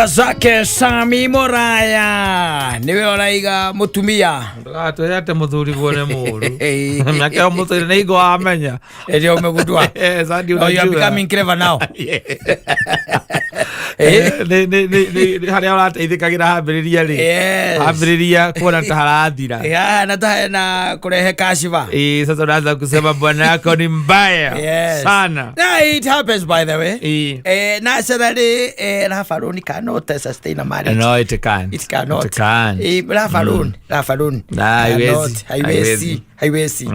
Zake Sami Moraya niwe oraiga mutumia. Ndũgatwĩre atĩ mũthuri guo nĩ mũũru. Nake mũthuri nĩ ingo amenya. Ndio umegundua. Sasa ndio Oh, you are unajua. becoming clever now. Nĩ harĩa ũrateithĩkagĩra hambĩrĩria rĩ, hambĩrĩria kuona ta harathira. Yeah, na ta na kurehe kashifa. Sasa unaanza kusema bwana yako ni mbaya sana. Na it happens, by the way. Naturally, love alone cannot sustain a marriage. No, it can't. It cannot. It can't. Love alone, love alone. Na, haiwezi. Cannot, haiwezi. Haiwezi.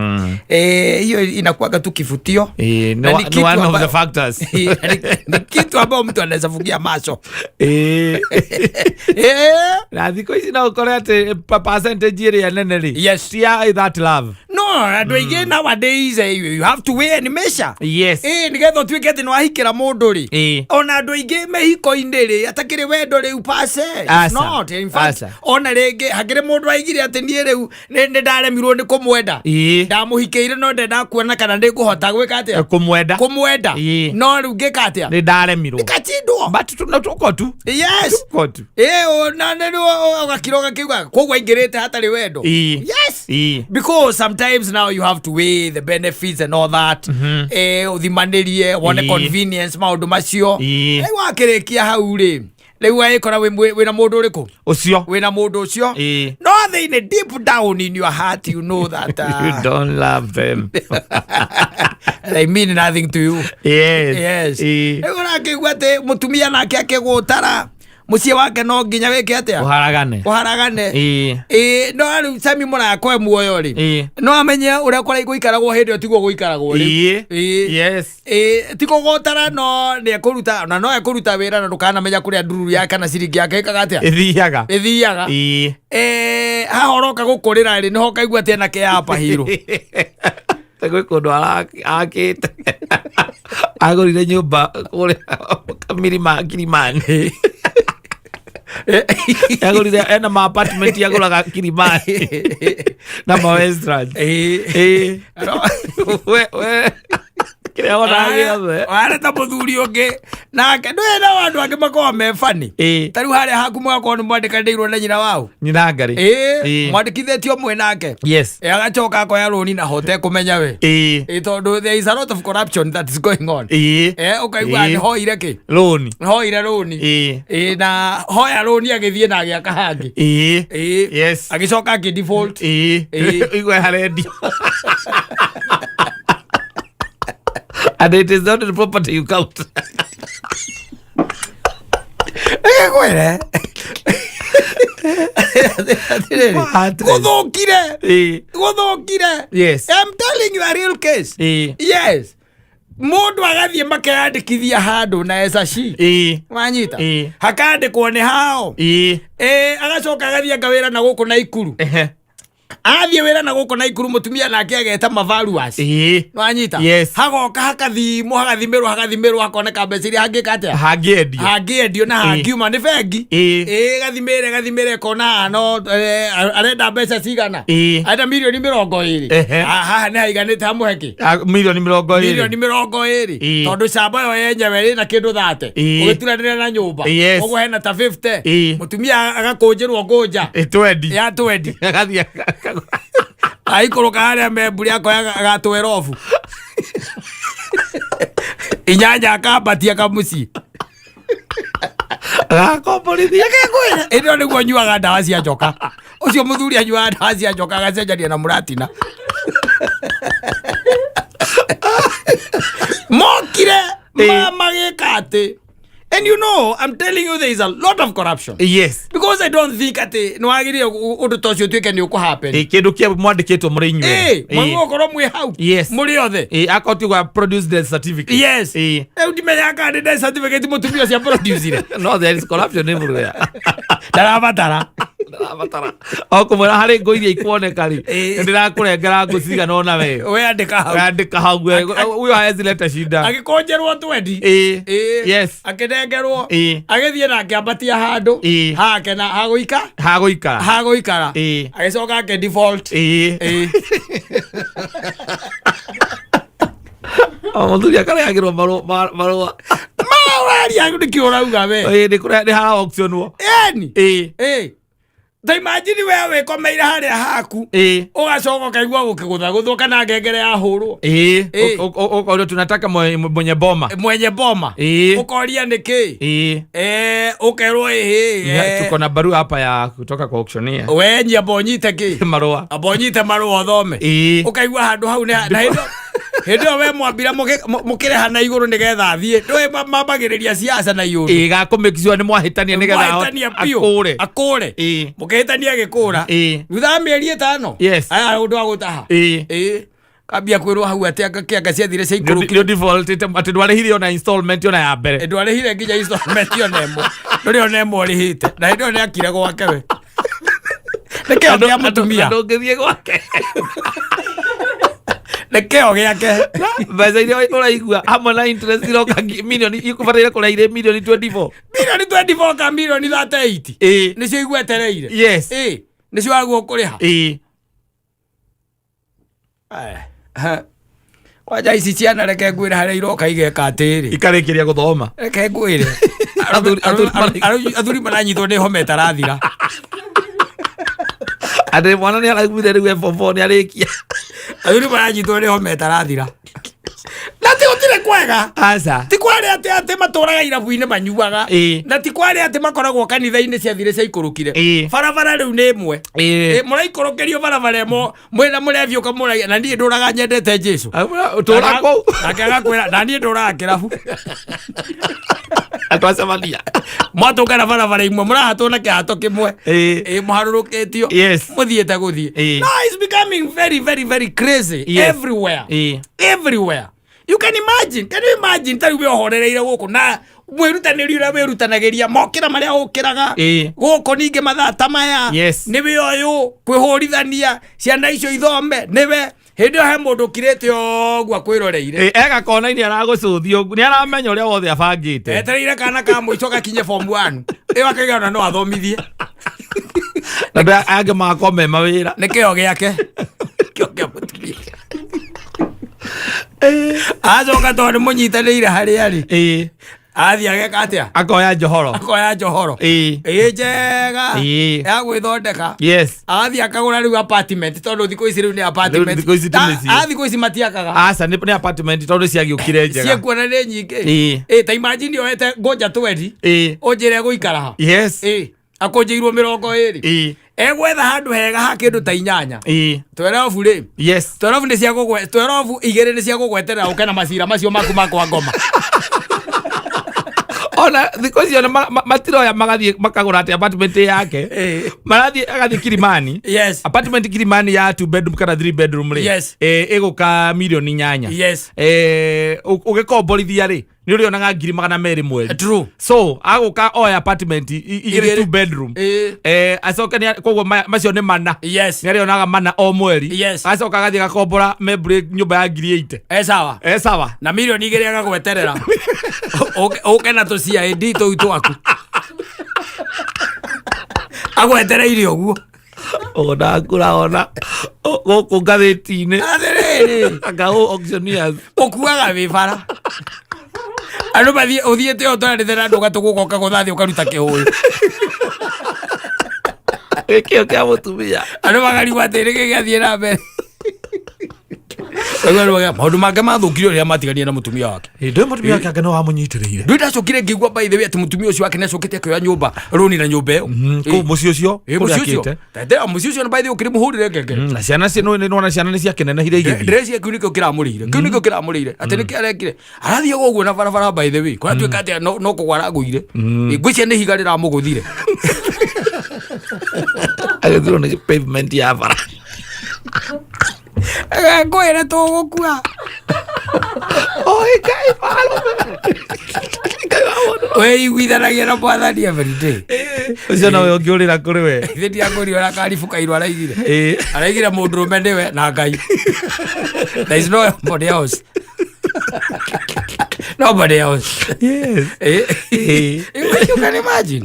Haiwezi. Hiyo inakuwaga tu kivutio. No, Na ni kitu one of ambayo the factors. Ni kitu ambayo mtu anaweza fungia macho. Na thikũ ici no ũkore atĩ percentage ĩrĩa nene rĩ, ti ya that love. No, andũ aingĩ nowadays, you have to weigh and measure. Nĩgetha ũtuĩke atĩ nĩwahikĩra mũndũ rĩ, ona andũ aingĩ mehiko-inĩ rĩ, atakĩrĩ wendo rĩu pase. It's Aca. not in fact. Aca. Ona rĩngĩ hakĩrĩ mũndũ aigire atĩ niĩ rĩu nĩ ndaremirwo nĩ kũmwenda. Ndamũhikĩire no ndendaga kuona kana nĩ ngũhota gwĩka atĩa. Kũmwenda. Kũmwenda. No rĩu ngĩka atĩa? Nĩ ndaremirwo. Ngachindwo. But no tuko tu. Tuko tu. Na nĩ ũgakira ũgakiuga koguo aingĩrĩte hatarĩ wendo. Because sometimes now you have to weigh the benefits and all that, ũthimanĩrie wone convenience, maũndũ macio. Rĩu wakĩrĩkia hau rĩ, rĩu agĩkora wĩna mũndũ ũrĩkũ? Ũcio. Wĩna mũndũ ũcio. No thĩinĩ, deep down in your heart, you know that You don't love them. they mean nothing to you. Rĩu ũrakĩigua atĩ mũtumia nake akĩgũtara mũciĩ wake no nginya wĩke atĩa? Ũharagane. Ũharagane. Ĩĩ, no rĩu Sami Mũraya kwe muoyo rĩ, no amenye ũrĩa kũrĩa gũikaragwo hĩndĩ ĩyo tiguo gũikaragwo rĩu. Ĩĩ, ti kũgũtara, no nĩ ekũruta na no ekũruta wĩra na ndũkanamenya kũrĩa ndururu yake kana ciringi yake ĩkaga atĩa. Ĩthiaga. Ĩthiaga. Haha ũroka gũkũrĩra rĩ, nĩho ũkaigua atĩ ena kĩapa hiro. Gwĩ kũndũ akĩte, agũrire nyũmba kũrĩa Milima Kilimani, agũrire ena ma apartment agũraga Kilimani na ma Westlands. We kĩrĩa wonaga gĩothe. Warĩ ta mũthuri ũngĩ nake ndũĩ na andũ angĩ makoragwo me bani. Ta rĩu harĩa haku mũgakorwo nĩ mwandĩkanĩirwo na nyina wao. Nyina ngarĩ. Mwandĩkithĩtio mwe nake. Agacoka akoya rũni na hote kũmenya we. Tondũ there is a lot of corruption that is going on. Ũkaigua nĩ hoire kĩ? Rũni. Hoire rũni. Na hoya rũni agĩthiĩ na agĩaka hangĩ. Agĩcoka akĩ default. Igwe harendio and it is not the property you count. Ĩkwĩre atĩrĩrĩ, What? gũthũkire, gũthũkire. I'm telling you a real case. Yes, mũndũ agathiĩ makeyandĩkithia handũ na ecaci. Wanyita? Hakandĩkwo nĩ hao. Agacoka agathiĩ anga wĩra na gũkũ Naikuru. Athiĩ wĩra na gũkũ Naikuru, mũtumia nake ageta mavaluas. Wanyita? Yes. Hagoka hakathimwo, hagathimĩrwo, hagathimĩrwo, hakoneka mbeca iria hangĩka atĩa. Hangĩendio. Hangĩendio na hangiuma nĩ bengi. Ĩgathimĩre, gathimĩre, ĩkona haha no arenda mbeca cigana. Arenda mirioni 20. Haha nĩ haiganĩte hamũhe kĩ? Ah, mirioni 20. Mirioni 20. Tondũ camba ĩyo yenyewe ĩna kĩndũ 30. Ũgĩturanĩra na nyũmba. Ũguo hena ta 50. Mũtumia agakũnjĩrwo ngũnja 20. Ya 20. Agathiĩ Aikũrũka harĩa memburi akoya gatwerobu inyanya akambatia kamuciĩ. Agakomborithia. Ĩndĩ ĩyo nĩguo nyuaga ndawa cia njoka. Ũcio mũthuri anyuaga ndawa cia njoka agacenjania na mũratina. Mokire magĩka atĩ, and you know, I'm telling you, there is a lot of corruption. Because I don't think atĩ nĩ wagĩrĩire ũndũ ta ũcio ũtuĩke nĩ ũkũ happen. Kĩndũ kĩa mwandĩkĩtwo mũrĩ inyuĩ. Mwagĩrĩirwo gũkorwo mwĩ hau. Mũrĩ othe. Akorwo ti produce death certificate. Rĩu ndimenyaga kana nĩ death certificate mũtumia ũcio produce. No, there is corruption everywhere. Ndarabatara. Ndarabatara o kũmwĩra harĩ ngũ iria ikuoneka rĩ, nĩndĩrakũrengera ngũ cigana ũna we. We andĩka hau. Andĩka hau we, huyo haezi leta shida. Agĩkũnjĩrwo 20. Akĩnengerwo. Agĩthiĩ na akĩambatia handũ hake na hagũika Hagũikara. Hagũikara. Agĩcoka akĩ default. O mũthuri akarehagĩrwo marũa. Ma Ũraria nĩkĩ ũrauga we? Ĩĩ, nĩ kũrĩa nĩ hara auctionwo. Eni. Ĩĩ. Ĩ, ta imagine we wĩkomeire harĩa haku, ũgacoka ũkaigua gũkĩgũthagũthwo kana ngengere yahũrwo. Ĩĩ. Ĩĩ. Ũkorio tunataka mwenye boma. Mwenye boma. Ũkoria nĩkĩ? Ũkerwo ĩhĩ. Tuko na barua hapa ya kutoka kwa auctioneer. We nyamba ũnyite kĩ? Marũa. Amba ũnyite marũa ũthome. Ũkaigua handũ hau nĩ na hĩndĩ ĩyo we mwambira mũkĩreha na igũrũ nĩgetha athiĩ, ndũĩ mambagĩrĩria siasa na iũndũ. Ĩĩ, gakũ make sure nĩ mwahĩtania nĩgetha Mwahĩtania biũ. akũre. Akũre. Mũkĩhĩtania agĩkũra. Thutha wa mĩeri 5, aya ũndũ wa gũtaha. Ĩĩ, kambia kwĩrwo hau atĩ anga kĩanga ciathire ciaikũrũkire. Nĩ defaultĩte atĩ ndwarĩhire ona installment ona ya mbere. Ndwarĩhire nginya installment ona ĩmwe, ndũrĩ ona ĩmwe ũrĩhĩte, na hĩndĩ ĩyo nĩ akire gwake we. Nĩ kĩo kĩa mũtumia. Ndũngĩthiĩ gwake. Nĩ kĩo gĩake. Mbeca iria ũraigua hamwe na interest iroka milioni ikũbataire kũrĩa irĩ milioni 24. Milioni 24 ka milioni 38. Nĩcio igwetereire. Ĩĩ, nĩcio wagwo kũrĩha. Kwanja ici ciana, reke ngwĩre harĩa iroka igeka atĩrĩ. Ikarĩkĩria gũthoma. Reke ngwĩre. Athuri Athuri maranyitwo nĩ homa ĩtarathira. Atĩ mwana nĩ araiguire rĩu e form 4 nĩ arĩkia. Athuri maranyitwo nĩ homa ĩtarathira, na ti gũtirĩ kwega. Aca. Ti kwarĩ atĩ matũraga irabu-inĩ manyuaga, na ti kwarĩ atĩ makoragwo kanitha-inĩ ciathire ciaikũrũkire. Barabara rĩu nĩ ĩmwe. Ĩ, mũraikũrũkĩrio barabara ĩmwe mwĩna mũrebi ũkamũragia, na niĩ ndũraga nyendete Jesu. Tũra kũu. Nake agakwĩra, na niĩ ndũraga kĩrabu. Twacemania. Mwatũngana barabara imwe, mũrahatwo na kĩhato kĩmwe. Ĩ, mũharũrũkĩtio. Mũthiĩte gũthiĩ. No, it's becoming very, very, very crazy. Everywhere. Everywhere you can imagine. Can you imagine ta rĩu wĩhorereire gũkũ na mwĩrutanĩri ũrĩa wĩrutanagĩria, mokĩra marĩa ũkĩraga gũkũ, ningĩ mathaa ta maya, nĩwe ũyũ kwĩhũrithania ciana icio ithome, nĩwe hĩndĩ ĩyo he mũndũ ũkirĩte ũguo akwĩroreire. Ĩĩ, ega kona-inĩ aragũcũthia ũguo nĩ aramenya ũrĩa wothe abangĩte. Etereire kana ka mũico gakinye form 1, ĩyo akaigana no athomithie. Na andũ angĩ magakorwo me mawĩra. Nĩ kĩo gĩake, kĩo kĩa mũtumia. Acoka, tondũ nĩ mũnyitanĩire harĩa rĩ, athiĩ ageka atĩa? Akoya njohoro. Akoya njohoro ĩ njega ya gwĩthondeka. Agathiĩ akagũra rĩu apartment, tondũ thikũ ici rĩu nĩ apartment. Rĩu thikũ ici ti mĩciĩ. A thikũ ici matiakaga. Aca, nĩ apartment tondũ ciagĩũkire njega. Ciekuona nĩ nyingĩ. Ĩ, ta imagine oete ngũnja 20, ũnjĩre gũikara ha? Ĩ, akũnjĩirwo 20. Egwetha handũ hega ha kĩndũ ta 8. 12 rĩ, 12 nĩ cia gũgwe, 12 igĩrĩ nĩ cia gũgweterera ũke na macira macio maku makwa ngoma. Ona thikũ icio matiroya magathiĩ makagũra atĩ apartment yake. Marathiĩ agathiĩ Kilimani. Apartment Kilimani ya two bedroom kana three bedroom rĩ, ĩgũka milioni 8. Ũgĩkomborithia rĩ, nĩ ũrĩonaga 200,000 mweri. So agũka oya apartment igĩrĩ, Igĩrĩ. two bedroom, acoke koguo macio nĩ 4. Nĩ arĩonaga 4 o mweri. Acoka agathiĩ agakombora membure nyũmba ya 80,000. E sawa. E sawa. Na milioni 2 agagweterera ũke na tũ CID tũu twaku, agwetereire ũguo. Ona ngũraona gũkũ ngathĩti-inĩ. Atĩrĩrĩ. Anga auctioneers. Ũkuaga wĩ bara, andũ mathiĩ ũthiĩte ũtwaranĩte na andũ, ũgatũgũka ũkagũtha thĩ ũkaruta kĩhũyũ. Gĩkĩo kĩa mũtumia. Andũ makarigwo atĩ nĩkĩ gĩathiĩ na mbere. Rĩu andũ maũndũ make mathũkire rĩrĩa matigania na mũtumia wake. Ndå mũtumia wake anga no wamũnyitĩrĩire. Ndũ ndacokire ngĩigua, by the way, atĩ mũtumia ũcio wake nĩacokete akĩoya nyũmba rũni na nyũmba ĩyo. Kũu mũciĩ ũcio. Ĩ, kũrĩa mũciĩ ũcio. akĩte. Tete, mũciĩ ũcio by the way ũkĩrĩ mũhũrĩre ngengere. Na ciana nĩ nĩwona ciana nĩ ciakĩnenehire igĩthiĩ. Ndĩreciria kĩu nĩkĩo kĩramũrĩire, kĩu nĩkĩo kĩramũrĩire, atĩ nĩkĩo arekire arathiaga ũguo na barabara. By the way, kũratuĩka atĩ no kũgwa aragũire. Ngwĩciria nĩ ihiga rĩramũgũthire. Agĩthirwo nĩ pavement ya bara. Ngwĩre tũgũkua. Oi Ngai marume. Ngai wa mũndũ. Wĩiguithanagia na Mwathani every day. Ũcio nowe ũngĩũrĩra kũrĩ we. Ithe ndiakũria ũrĩa karibu kairũ araigire. Araigire mũndũrũme nĩwe na Ngai. There is nobody else, nobody else. You can imagine.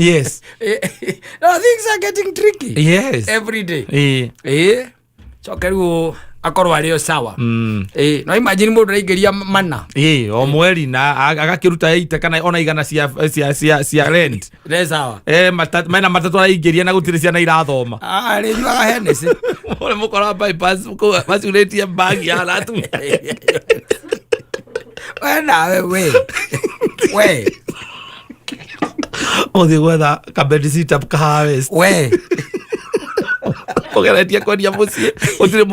No, things are getting tricky every day. Coke rĩu Akorwo arĩ o sawa. No imagine mũndũ araingĩria mana. Ĩĩ, o mweri na agakĩruta 80 kana ona 100 cia rent. Nĩ sawa. Mena matatũ araingĩria na gũtirĩ ciana irathoma. Arĩnyuaga Hennessy. Ũrĩa mũkora bypass kũu macurĩtie bagi ya atumia. We nawe we. We. Ũthiĩ gwetha kabedsitter ka harvest. We. Ũgeretie kwendia mũciĩ gũtirĩ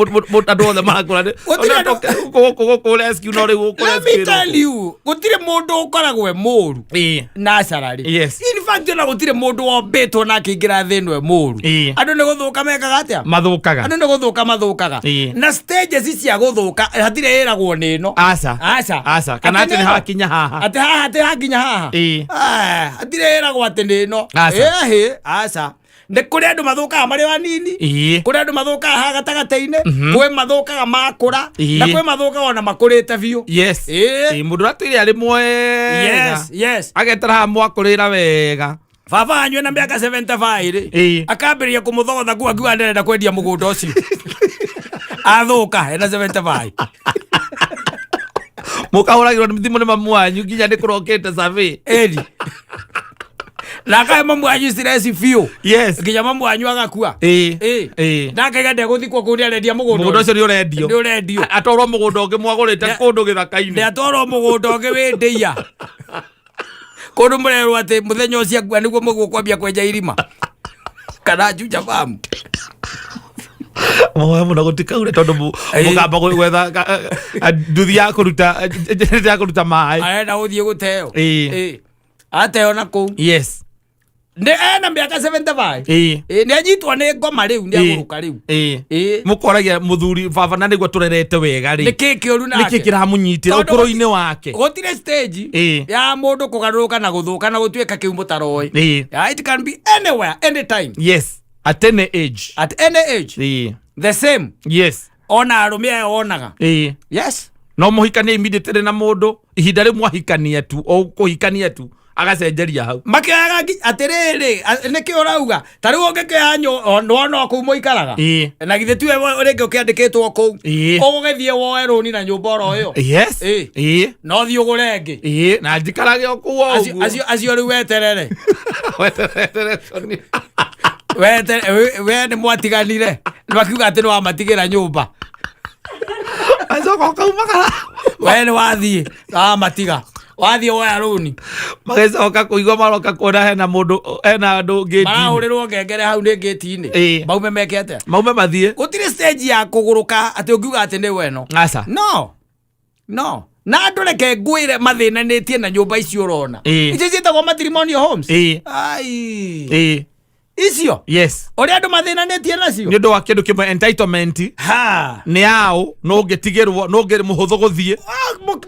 andũ othe marakũra. Gũtirĩ andũ- Gũkũ rescue no rĩu gũkũ Let me rescue tell you, gũtirĩ mũndũ ũkoragwo e mũru. Ĩĩ. Naturally. Yes. In fact, ona gũtirĩ mũndũ wombĩtwo na akĩingĩra thĩ ĩno e mũru. Ĩĩ. Andũ nĩ gũthũka mekaga atĩa? Mathũkaga. Andũ nĩ gũthũka mathũkaga. Ĩĩ. Na stages cia gũthũka hatirĩ ĩragwo nĩ ĩno. Aca. Aca. Aca. Kana atĩ nĩ ĩno. hakinya haha. Atĩ haha atĩ hakinya haha. Ĩĩ. Ah, hatirĩ ĩragwo atĩ nĩ ĩno. Aca. Ĩhĩ, aca. Nĩ kũrĩ andũ mathũkaga marĩ o anini. Ĩĩ. Kũrĩ andũ mathũkaga haha gatagatĩ-inĩ. Kwĩ mathũkaga makũra. Ĩĩ. Na kwĩ mathũkaga ona makũrĩte biũ. Yes. Ĩĩ. Ĩĩ, mũndũ ũrĩa atũire arĩ mwega. Yes, yes. Agetera haha mwakũrĩra wega. Baba wanyu ena mĩaka 75 rĩ. Ĩĩ. Akambĩrĩria kũmũthogotha kuu akiuga ndarenda kwendia mũgũnda ũcio. Athũka ena 75. Mũkahũragĩrwo thimũ nĩ mamu wanyu nginya nĩ kũrokĩte survey. Ĩni. Na akahe mamu wanyu stress biũ. Yes. Nginya mamu wanyu agakua. Ĩĩ. Ĩĩ. Ĩĩ. Na akaiga ndegũthikwo kũu nĩarendia mũgũnda. Mũgũnda ũcio nĩ ũrendio. Nĩ ũrendio. Atwarwo mũgũnda ũngĩ mwagũrĩte kũndũ gĩthaka-inĩ. Nĩatwarwo mũgũnda ũngĩ wĩ ndĩia. Kũndũ mũrerwo atĩ mũthenya ũcio akua nĩguo mũgũkwambia kwenja irima. Kana Juja Farm. Moe mũno gũtikaure tondũ mũkamba gwetha nduthi ya kũruta ya kũruta maĩ. Arenda gũthiĩ gũteo. Ĩĩ. Ĩĩ. Ateo na kũu. Yes. Nĩ ena mĩaka 75. Ĩĩ. Ĩĩ, nĩ anyitwo nĩ ngoma rĩu, nĩ agũrũka rĩu. Ĩĩ. Ĩĩ. Mũkoragia mũthuri baba na nĩguo tũrerete wega rĩ. Nĩ kĩĩ kĩũru nake? Nĩkĩ kĩramũnyitĩra Tondũ ũkũrũ-inĩ wake? Gũtirĩ stage Ĩĩ. ya mũndũ kũgarũrũka na gũthũka na gũtuĩka kĩu mũtaroĩ. Ĩĩ. Yeah, it can be anywhere, anytime. Yes. At any age. At any age. Ĩĩ. The same. Yes. Ona arũme aya wonaga. Ĩĩ. Yes. No mũhikanie immediately na mũndũ ihinda rĩu mwahikania tu o kũhikania tu agacenjeria hau. Makĩoyaga atĩrĩrĩ, nĩkĩ ũrauga? Ta rĩu ũngĩkĩoya nĩwona o kũu mũikaraga. Ĩĩ. Na githĩ tiwe rĩngĩ ũkĩandĩkĩtwo kũu. Ĩĩ. Ũgũgĩthiĩ woe rũni na nyũmba oro ĩyo. Yes. Ĩĩ. Ĩĩ. No thiĩ ũgũre ĩngĩ. Ĩĩ, na njikarage o kũu o ũguo. Acio rĩu weterere. Weterere Tony. We nĩ mwatiganire. Nĩ makiuga atĩ nĩ wamatigĩra nyũmba. Acoka ũkaumagara. We nĩ wathiĩ, wamatiga. Wathiĩ woya rũni. Magĩcoka kũigua maroka kuona hena mũndũ, hena andũ ngĩti-inĩ. Marahũrĩrwo ngengere hau nĩ ngĩti-inĩ. Ĩĩ. Maume meke atĩa? Maume mathiĩ. Gũtirĩ stage ya kũgũrũka atĩ ũngiuga atĩ nĩ weno. Aca. No. No. Na andũ reke ngwĩre mathĩnanĩtie na nyũmba icio ũrona. Ĩĩ. Icio ciĩtagwo matrimonial homes. Ĩĩ. Ai. Ĩĩ. Icio. Yes. Ũrĩa andũ mathĩnanĩtie nacio. Nĩ ũndũ wa kĩndũ kĩmwe entitlement. Ha. Nĩ yaũ no ũngĩtigĩrwo no ũngĩ mũhũthũ gũthiĩ.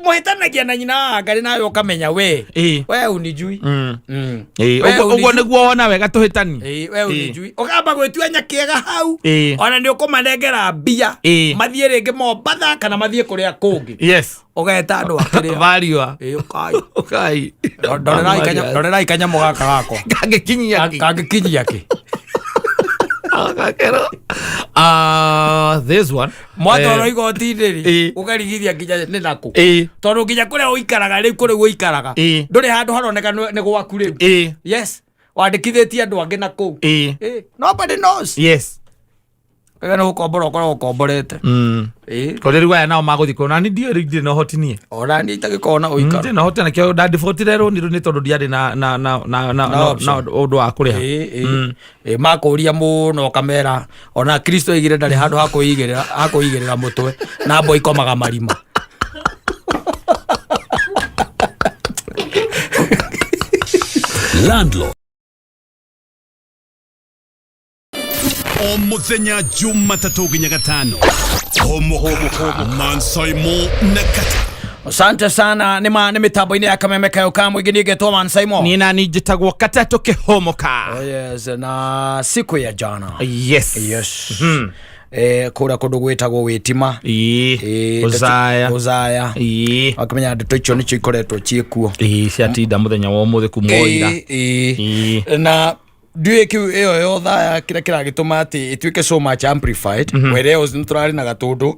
Mũhĩtanagia na nyina wa Ngarĩ nawe ũkamenya we. Ĩĩ. We unijui. Ĩĩ, We ũguo unijui. nĩguo wona wega tũhĩtani. Ĩĩ, we unijui. Ũkamba gwĩtua nyakĩega hau. Ĩĩ. Ona nĩ ũkũmanengera mbia. Ĩĩ. Mathiĩ rĩngĩ Mombatha kana mathiĩ kũrĩa kũngĩ. Yes. Ũgeta andũ akĩrĩa. Value. Ĩĩ, ũkai. Ũkai. Ndorerai kanyamũ gaka gakwa. Kangĩkinyia kĩ? Kangĩkinyia kĩ? Gakero. This one. Mwatwarwo igoti-inĩ rĩ, Ĩĩ. ũkarigithia nginya nĩ nakũ. Ĩĩ. Tondũ nginya kũrĩa ũikaraga rĩu, kũrĩa ũikaraga. Ĩĩ. Ndũrĩ handũ haroneka nĩ gwaku rĩu. Ĩĩ. Yes. Wandĩkithĩtie andũ angĩ na kũu. Ĩĩ. Ĩĩ. Nobody knows. Yes. Kaga nĩ gũkombora ũkoragwo ũkomborete. Ĩĩ. Tondũ rĩu aya nao magũthiĩ kuo na niĩ ndiũĩ rĩu ndirĩ na ũhoti niĩ. Ona niĩ itagĩkorwo na ũikaro. Ndirĩ na ũhoti na nĩkĩo ndandibotire rũni rũu nĩ tondũ ndiarĩ na na na na na na option. ũndũ wa kũrĩha. Ĩĩ, ĩĩ. Ĩĩ, makũria mũno ũkamera ona Kristo oigire ndarĩ handũ ha kwĩigĩrĩra, ha kwĩigĩrĩra mũtwe na mbwa ikomaga marima. Landlord. O muthenya Jumatatũ nginya gatano. Homo Mansaimo na Kata. Asante sana nĩ ma nĩ mĩtambo-inĩ ya Kameme Kayo ka mũingĩ niĩ ngetwo Mansaimo. Niĩ na niĩ njĩtagwo Katetũ Kĩhũmũka. Oh yes, na siku ya jana. Yes. Yes. Kũrĩa kũndũ gwĩtagwo Wĩtima. Ĩĩ. Ũcaya. Ũcaya. Ĩĩ. Wakĩmenya ndeto icio nĩcio ikoretwo ciĩkuo. Ĩĩ, ciatinda mũthenya wa ũmũthĩ kuma o ira. Ĩĩ, ĩĩ. Ĩĩ. Na Ndiũĩ kĩu ĩyo yotha kĩrĩa kĩragĩtũma atĩ ĩtuĩke so much amplified, whereas nĩ tũrarĩ na Gatũndũ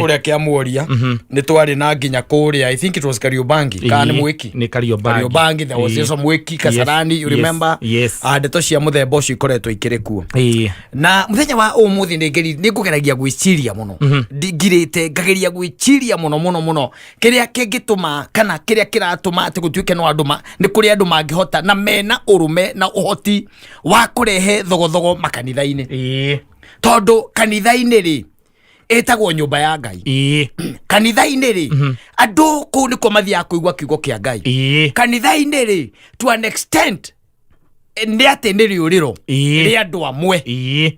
kũrĩa Kĩamuoria, nĩ twarĩ na nginya kũrĩa, I think it was Kariobangi kana nĩ Mwĩki. Nĩ Kariobangi. Kariobangi, there was also Mwĩki, Kasarani, you remember? Yes. Ah, ndeto cia mũthemba ũcio ikoretwo ikĩrĩ kuo. Na mũthenya wa ũmũthĩ nĩ ngũgeragia gwĩciria mũno. Ngirĩte ngageria gwĩciria mũno mũno mũno kĩrĩa kĩngĩtũma kana kĩrĩa kĩratũma atĩ gũtuĩke no andũ nĩ kũrĩ andũ mangĩhota na mena ũrũme na ũhoti wa kũrehe thogothogo makanitha-inĩ. Tondũ kanitha-inĩ rĩ, ĩtagwo nyũmba ya Ngai. Kanitha-inĩ rĩ, andũ kũu nĩkuo mathiaga kũigua kiugo kĩa Ngai. Kanitha-inĩ rĩ, to an extent, nĩ atĩ nĩ rĩũrĩro rĩa andũ amwe.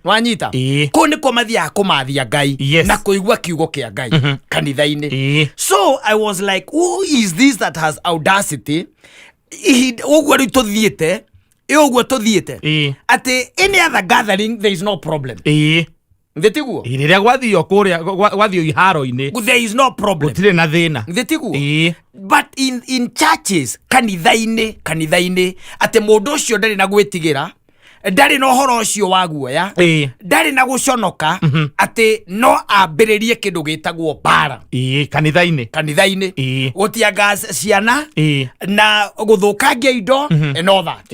Wanyita? Kũu nĩkuo mathiaga kũmathia Ngai na kũigua kiugo kĩa Ngai kanitha-inĩ. So I was like, who is this that has audacity ihinda ũguo rĩu tũthiĩte ĩ ũguo tũthiĩte atĩ any other gathering there is no problem? Nthĩ tiguo? Rĩrĩa gwathio kũrĩa gwathio iharo-inĩ, there is no problem. Gũtirĩ na thĩna. Nthĩ tiguo? But in churches, kanitha-inĩ, kanitha-inĩ, atĩ mũndũ ũcio ndarĩ na gwĩtigĩra, ndarĩ na ũhoro ũcio wa guoya, ndarĩ na gũconoka atĩ no ambĩrĩrie kĩndũ gĩtagwo mbara. Ĩĩ, kanitha-inĩ. Kanitha-inĩ, gũtianga ciana na gũthũkangia indo and all that.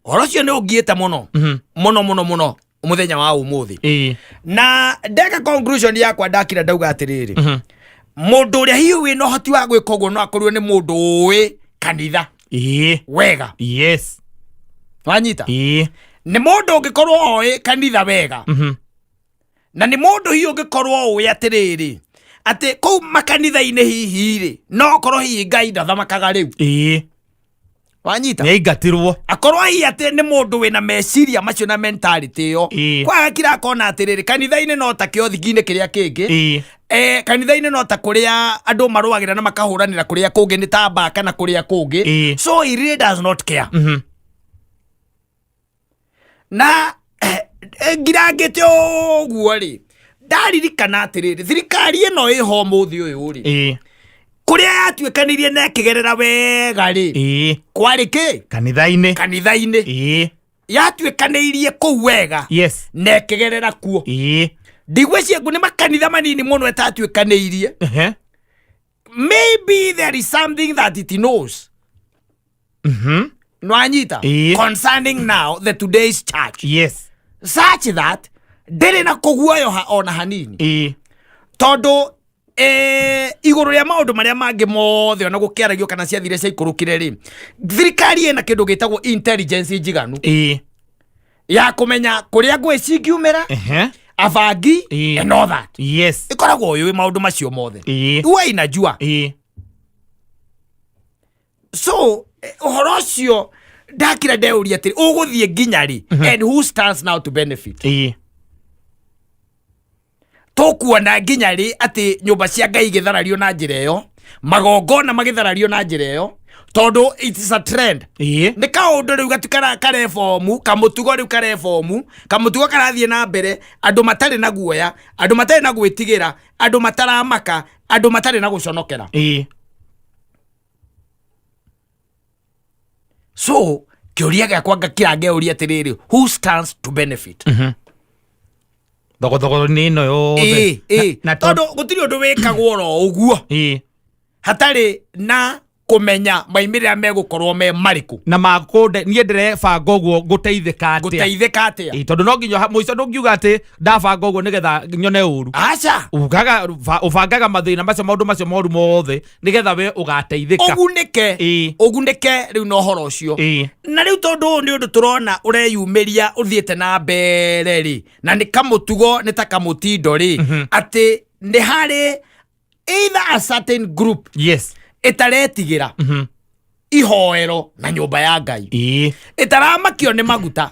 Ũhoro ũcio nĩ ũngiĩte mũno mũno mũno mũno mũthenya wa ũmũthĩ. Na ndeka conclusion yakwa, ndakira ndauga atĩrĩrĩ, mũndũ ũrĩa hihi wĩna ũhoti wa gwĩka ũguo no akorirwo nĩ mũndũ ũĩ kanitha wega. Wanyita? Nĩ mũndũ ũngĩkorwo oĩ kanitha wega, na nĩ mũndũ hihi ũngĩkorwo ũĩ atĩrĩrĩ, atĩ kũu makanitha-inĩ hihi rĩ, no okorwo hihi Ngai ndathamakaga rĩu. Wanyita? Nĩ aingatirwo. Akorwo hihi atĩ nĩ mũndũ wĩna meciria macio na mentality ĩyo, kwaga kira akona atĩrĩrĩ, kanitha-inĩ no ta kĩothiki-inĩ kĩrĩa kĩngĩ, kanitha-inĩ no ta kũrĩa andũ marũagĩra na makahũranĩra kũrĩa kũngĩ, nĩ ta mbaa kana kũrĩa kũngĩ. So he really does not care. Na ngirangĩte ũguo rĩ, ndaririkana atĩrĩrĩ, thirikari ĩno ĩho ũmũthĩ ũyũ rĩ, kũrĩa yatuĩkanĩirie na ĩkĩgerera wega rĩ, kwarĩ kĩ? Kanitha-inĩ. Kanitha-inĩ. Yatuĩkanĩirie kũu wega na ĩkĩgerera kuo. Ndigwĩciria nĩ makanitha manini mũno ĩtatuĩkanĩirie. Maybe there is something that it knows, nwanyita? Concerning now the today's church, such that ndĩrĩ na kũguoyoha ona hanini, tondũ igũrũ rĩa maũndũ marĩa mangĩ mothe ona gũkĩaragio kana ciathire ciaikũrũkire rĩ, thirikari ĩna kĩndũ gĩtagwo intelligence njiganu ya kũmenya kũrĩa ngũĩ cingiumĩra, abangi and all that. Ĩkoragwo yũĩ maũndũ macio mothe. Huwa inajua. So ũhoro ũcio ndakira ndeuria atĩrĩ, ũgũthiĩ nginya rĩ, and who stands now to benefit? Tũkuona nginya rĩ atĩ nyũmba cia Ngai igĩtharario na njĩra ĩyo, magongona magĩtharario na njĩra ĩyo? Tondũ it is a trend. Nĩ kaũndũ rĩu gatikara karebomu kamũtugo, rĩu karebomu kamũtugo karathiĩ na mbere, andũ matarĩ na guoya, andũ matarĩ na gwĩtigĩra, andũ mataramaka, andũ matarĩ na gũconokera. So kĩũria gĩakwa ngakira ngeuria atĩrĩrĩ, who stands to benefit? Thogothogo-inĩ ĩno yothe. Ĩĩ. Na tondũ gũtirĩ ũndũ wĩkagwo oro ũguo hatarĩ na kũmenya maimĩrĩra megũkorwo me marĩkũ. Na makũnde niĩ ndĩrebanga ũguo ngũteithĩka atĩa? Ngũteithĩka atĩa? Ĩĩ, tondũ no nginya mũico ndũngiuga atĩ ndabanga ũguo nĩgetha nyone ũru. Aca. Ugaga ũbangaga mathĩna macio, maũndũ macio moru mothe, nĩgetha we ũgateithĩka. Ũgunĩke. Ũgunĩke rĩu na ũhoro ũcio. Na rĩu tondũ ũyũ nĩ ũndũ tũrona ũreyumĩria ũthiĩte na mbere rĩ, na nĩ kamũtugo, nĩ ta kamũtindo rĩ, atĩ nĩ harĩ either a certain group ĩtaretigĩra ihoero na nyũmba ya Ngai, ĩtaramakio nĩ maguta,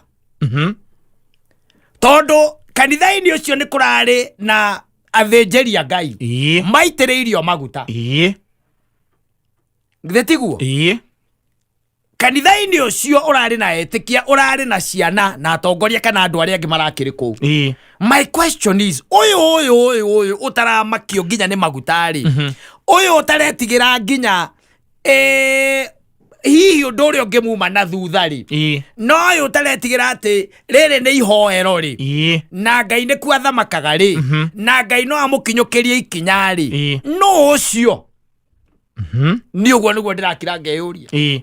tondũ kanitha-inĩ ũcio nĩ kũrarĩ na athĩnjĩri a Ngai maitĩrĩirio maguta. Githĩ tiguo? Ĩĩ. Kanitha-inĩ ũcio ũrarĩ na etĩkia, ũrarĩ na ciana na atongoria kana andũ arĩa angĩ marakĩrĩ kũu. My question is, ũyũ ũyũ ũyũ ũyũ ũtaramakio nginya nĩ maguta rĩ, ũyũ ũtaretigĩra nginya Hihi ũndũ ũrĩa ũngĩmuma na thutha rĩ, no ũyũ ũtaretigĩra atĩ rĩrĩ nĩ ihoero rĩ, na Ngai nĩkuo athamakaga rĩ, na Ngai no amũkinyũkĩrie ikinya rĩ, no ũcio nĩ ũguo nĩguo ndĩrakira ngeyũria.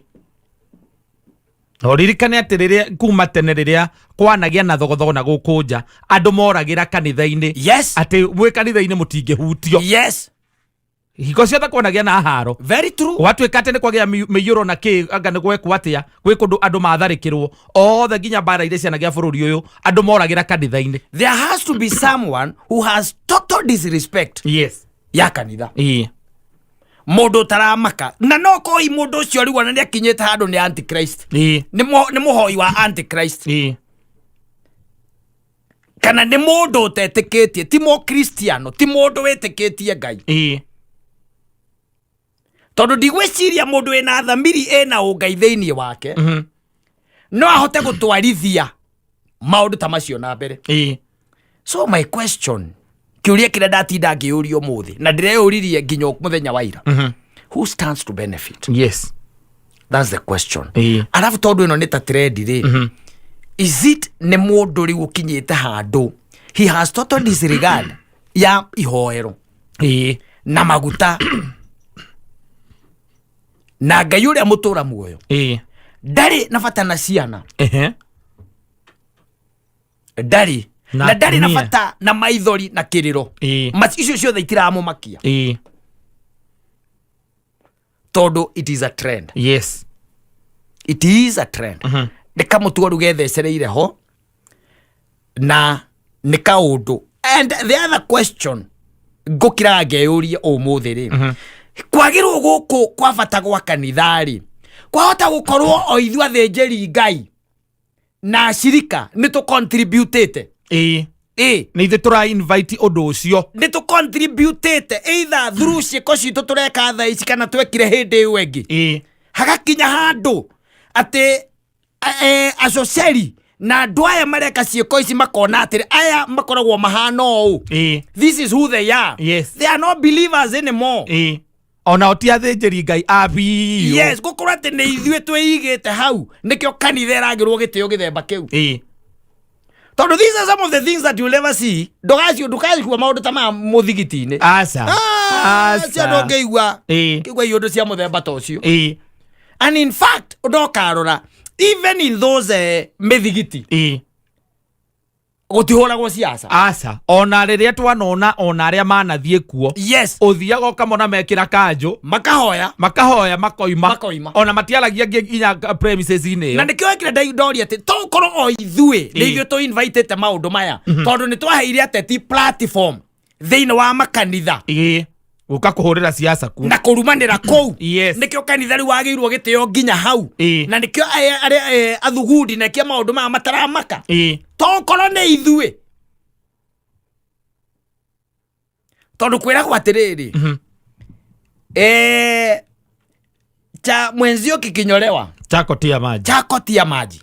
Na ũririkane atĩ rĩrĩa kuma tene, rĩrĩa kwanagĩa na thogothogo na gũkũ nja, andũ moragĩra kanitha-inĩ, atĩ mwĩ kanitha-inĩ mũtingĩhutio. Hingo ciothe kwanagĩa na haro. Very true. Gwatuĩka atĩ nĩ kwagĩa mĩiyũro na kĩ, anga nĩ gwekwo atĩa, gwĩ kũndũ andũ matharĩkĩrwo othe, nginya mbara iria cianagĩa bũrũri ũyũ, andũ moragĩra kanitha-inĩ. There has to be someone who has total disrespect ya kanitha, mũndũ ũtaramaka, na no koi mũndũ ũcio rĩu ona nĩ akinyĩte handũ nĩ antichrist, nĩ mũhoi wa antichrist, kana nĩ mũndũ ũtetĩkĩtie, ti mũkristiano, ti mũndũ wĩtĩkĩtie Ngai, tondũ ndigwĩciria mũndũ wĩna thamiri ĩna ũngai thĩinĩ wake no ahote gũtwarithia maũndũ ta macio na mbere. So my question, kĩũria kĩrĩa ndatinda ngĩyũria ũmũthĩ na ndĩreyũririe nginya mũthenya wa ira, who stands to benefit? That's the question. Arabu tondũ ĩno nĩ ta trend rĩ, is it nĩ mũndũ rĩu ũkinyĩte handũ he has total disregard ya ihoero na maguta na Ngai ũrĩa mũtũra muoyo, ndarĩ na bata na ciana, ndarĩ na na ndarĩ na atumia. bata na maithori na kĩrĩro? Icio ciothe itiramũmakia, tondũ it is a trend. It is a trend. Nĩ kamũtugo rĩu gethecereire ho na nĩ kaũndũ. And the other question ngũkiraga ngeyũrie ũmũthĩ rĩ, kwagĩrwo gũkũ kwa bata gwa kanitha rĩ, kwahota gũkorwo o ithuĩ athĩnjĩri Ngai na acirika nĩ tũcontributĩte? Ĩ. Nĩ ithuĩ tũra invite ũndũ ũcio. Nĩ tũcontributĩte either through ciĩko citũ tũreka thaa ici kana twekire hĩndĩ ĩyo ĩngĩ, hagakinya handũ atĩ acoceri na andũ aya mareka ciĩko ici makona atĩrĩ, aya makoragwo mahana ũũ. This is who they are. They are not believers anymore. Ona ti athĩnjĩri Ngai a biũ. Yes, gũkorwo atĩ nĩ ithuĩ twĩigĩte hau nĩkĩo kanitha ĩragĩrwo gĩtĩo gĩthemba kĩu, tondũ these are some of the things that you'll never see. Ndũgacio, ndũkaigua maũndũ ta maya mũthigiti-inĩ. Aca. Ah, Aca. cia ndũngĩigua kĩigua iũndũ cia mũthemba ta ũcio. And in fact, ndokarora even in those mĩthigiti, gũtihũragwo ciaca. Aca, ona rĩrĩa twanona ona arĩa manathiĩ kuo, ũthiaga ũkamona mekĩra kanjũ, makahoya, makahoya, makoima. Makoima. Ona matiaragia nginya premises-inĩ na ĩyo. Nĩkĩo ekire ndoria atĩ tokorwo o ithuĩ nĩ ithuĩ tũ invitĩte maũndũ maya, tondũ nĩ twaheire ateti platform thĩinĩ wa makanitha Gũka kũhũrĩra siasa kuo na kũrumanĩra kũu. Nĩkĩo kanitha rĩu wagĩirwo gĩtĩo nginya hau. Na nĩkĩo arĩa athugundi na kĩa maũndũ maya mataramaka. Tokorwo nĩ ithuĩ, tondũ kwĩragwo atĩrĩrĩ, cha mwenzio kikinyolewa chako tia maji. Chako tia maji.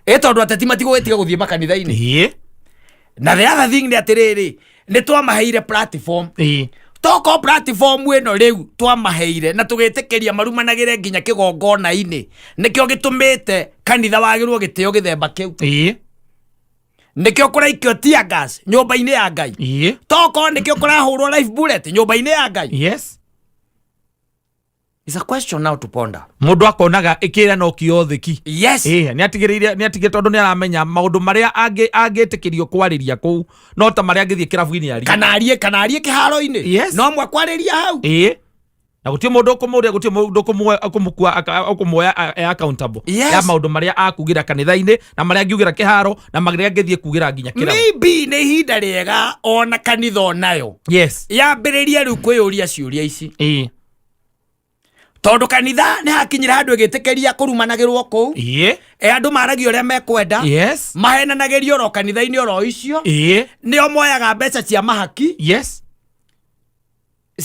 Ĩ tondũ ateti matigũgĩtiga gũthiĩ makanitha-inĩ. Na the other thing nĩ atĩrĩrĩ, nĩ twamaheire platform. Toko platform ĩno rĩu twamaheire na tũgĩtĩkĩria marumanagĩre nginya kĩgongona-inĩ, nĩkĩo gĩtũmĩte kanitha wagĩrwo gĩtĩo gĩthemba kĩu. Nĩkĩo kũraikio tear gas nyũmba-inĩ ya Ngai. Toko nĩkĩo kũrahũrwo live bullet nyũmba-inĩ ya Ngai. It's a question now to ponder. Mũndũ akonaga ĩkĩra no kiothiki. Nĩ atigĩrĩire, nĩ atigĩrĩire, tondũ nĩ aramenya maũndũ marĩa angĩtĩkĩrio kwarĩria kũu no ta marĩa angĩthiĩ kĩrabu-inĩ arie. Kana arie kĩharo-inĩ. No mwa kwarĩria hau. Na gũtirĩ mũndũ ũkũmũria, gũtirĩ mũndũ ũkũmũkua, ũkũmuoya e accountable ya maũndũ marĩa akugĩra kanitha-inĩ na marĩa angiugĩra kĩharo na marĩa angĩthiĩ kugĩra nginya kĩrabu. Maybe nĩ ihinda rĩega ona kanitha onayo yambĩrĩrie rĩu kwĩyũria ciũria ici, tondũ kanitha nĩ hakinyire handũ ĩgĩtĩkĩria kũrumanagĩrwo kũu. E andũ maragia ũrĩa mekwenda, mahenanagĩrio oro kanitha-inĩ oro icio. Nĩo moyaga mbeca cia mahaki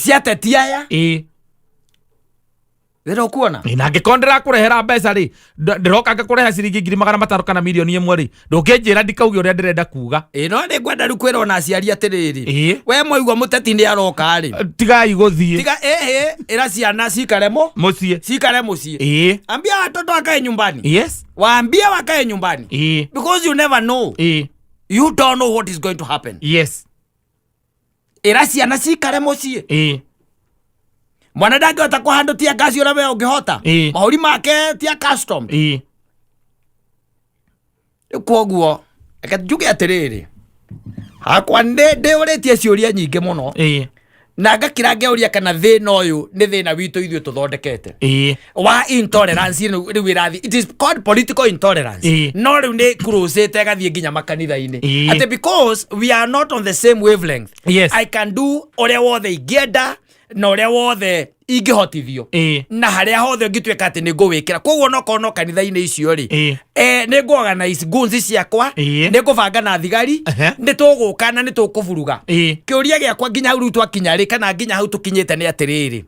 cia ateti aya. Wĩra ũkuona? Na angĩkorwo ndĩrakũrehera mbeca rĩ, ndĩroka ngakũrehe ciringi 500,000 kana 1,000,000 rĩ, ndũngĩnjĩra ndikauge ũrĩa ndĩrenda kuga. Ĩ no nĩ ngwenda rĩu kwĩra ona aciari atĩrĩrĩ, Ĩ. we mwaigua mũteti nĩ aroka rĩ, Tigai gũthiĩ tiga ĩhĩ, ĩra ciana cikare mũciĩ. cikare mũciĩ. Ĩ. Ambia watoto wakae nyumbani. Yes. Waambie wakae nyumbani. Ĩ. Because you never know. Ĩ. You don't know what is going to happen. Yes. Ĩra ciana cikare mũciĩ. Ĩ. Mwana ndangĩhota kũhandũ tia ngasi ũrĩa we ũngĩhota. Ĩ. Mahũri make tia custom. Ĩ. Rĩu koguo reke njuge atĩrĩrĩ, hakwa nĩ ndĩũrĩtie ciũria nyingĩ mũno. Ĩ. Na ngakira ngeuria kana thĩna ũyũ nĩ thĩna witũ ithuĩ tũthondekete. Ĩ. Wa intolerance rĩu ĩrathiĩ, it is called political intolerance. Ĩ. No rĩu nĩ cruisĩte ĩgathiĩ nginya makanitha-inĩ. Ĩ. Atĩ because we are not on the same wavelength. Yes. I can do ũrĩa wothe ingĩenda na ũrĩa wothe ingĩhotithio. Ĩ. Na harĩa hothe ũngĩtuĩka atĩ nĩ ngũwĩkĩra. Koguo onokorwo no kanitha-inĩ icio rĩ, Ĩ. nĩ ngũ-organize goons ciakwa, Ĩ. nĩ ngũbanga na thigari, Ehe. nĩ tũgũka na nĩ tũkũburuga. Ĩ. Kĩũria gĩakwa nginya hau rĩu twakinya rĩ, kana nginya hau tũkinyĩte nĩ atĩrĩrĩ,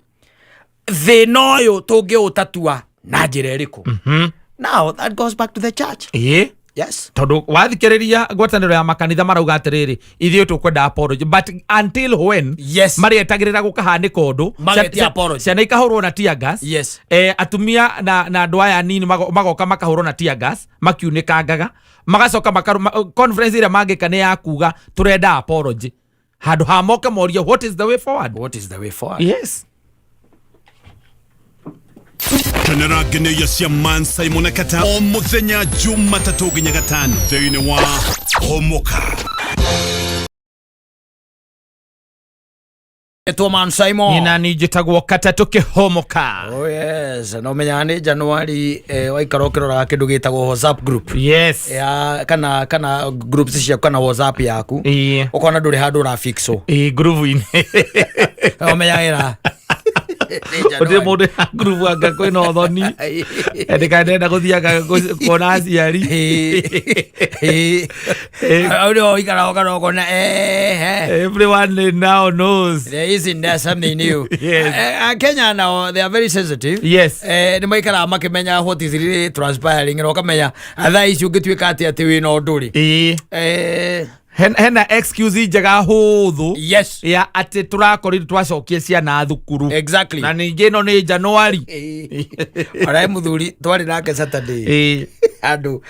thĩna ũyũ tũngĩũtatua na njĩra ĩrĩkũ? Now that goes back to the church. Ĩ. Yes. Tondũ wathikĩrĩria ngwatanĩro ya makanitha marauga atĩrĩrĩ, ithuĩ tũkwenda apology, but until when? Yes. Marĩetagĩrĩra gũkahanĩka ũndũ. Magetia apology. Ciana ikahũrwo na tear gas. Yes. Atumia na andũ aya anini magoka makahũrwo na tear gas, makiunĩkangaga, magacoka conference ĩrĩa mangĩka nĩ ya kuga tũrenda apology. Handũ ha moke morie what is the way forward? What is the way forward? Yes. Kenera ngeneia cia Man Simon na Kata o muthenya Jumatatũ nginya Gatano thĩinĩ wa Homoka. Etwo Man Simon. Nina ni njĩtagwo Kata tũkĩhomoka. Oh yes, no menyaga nĩ January, waikara ũkĩroraga kĩndũ gĩtagwo WhatsApp group. Yes. Ya, kana groups ciaku kana WhatsApp yaku. Ĩ. Ũkona ndũrĩ handũ ũrafixwo. Ĩ, groove-inĩ. Ũmenyagĩra. Gũtirĩ mũndũ ya groove anga kwĩna ũthoni. Ndĩkandenda gũthianga kuona aciari. Hau nĩho ũikaraga ũkarora ũkona, Everyone now knows. There is in there something new. Yes. Kenya now they are very sensitive. Yes. Nĩ maikaraga makĩmenya what is really transpiring na ũkamenya thaa ici ũngĩtuĩka atĩ wĩna ũndũ rĩ. Ĩ. Hena excuse njega hũthũ. Yes. Ya atĩ tũrakorire twacokie ciana thukuru. Exactly. Na ningĩ ĩno nĩ January. Ona mũthuri twarĩ nake Saturday. Ĩ. Handũ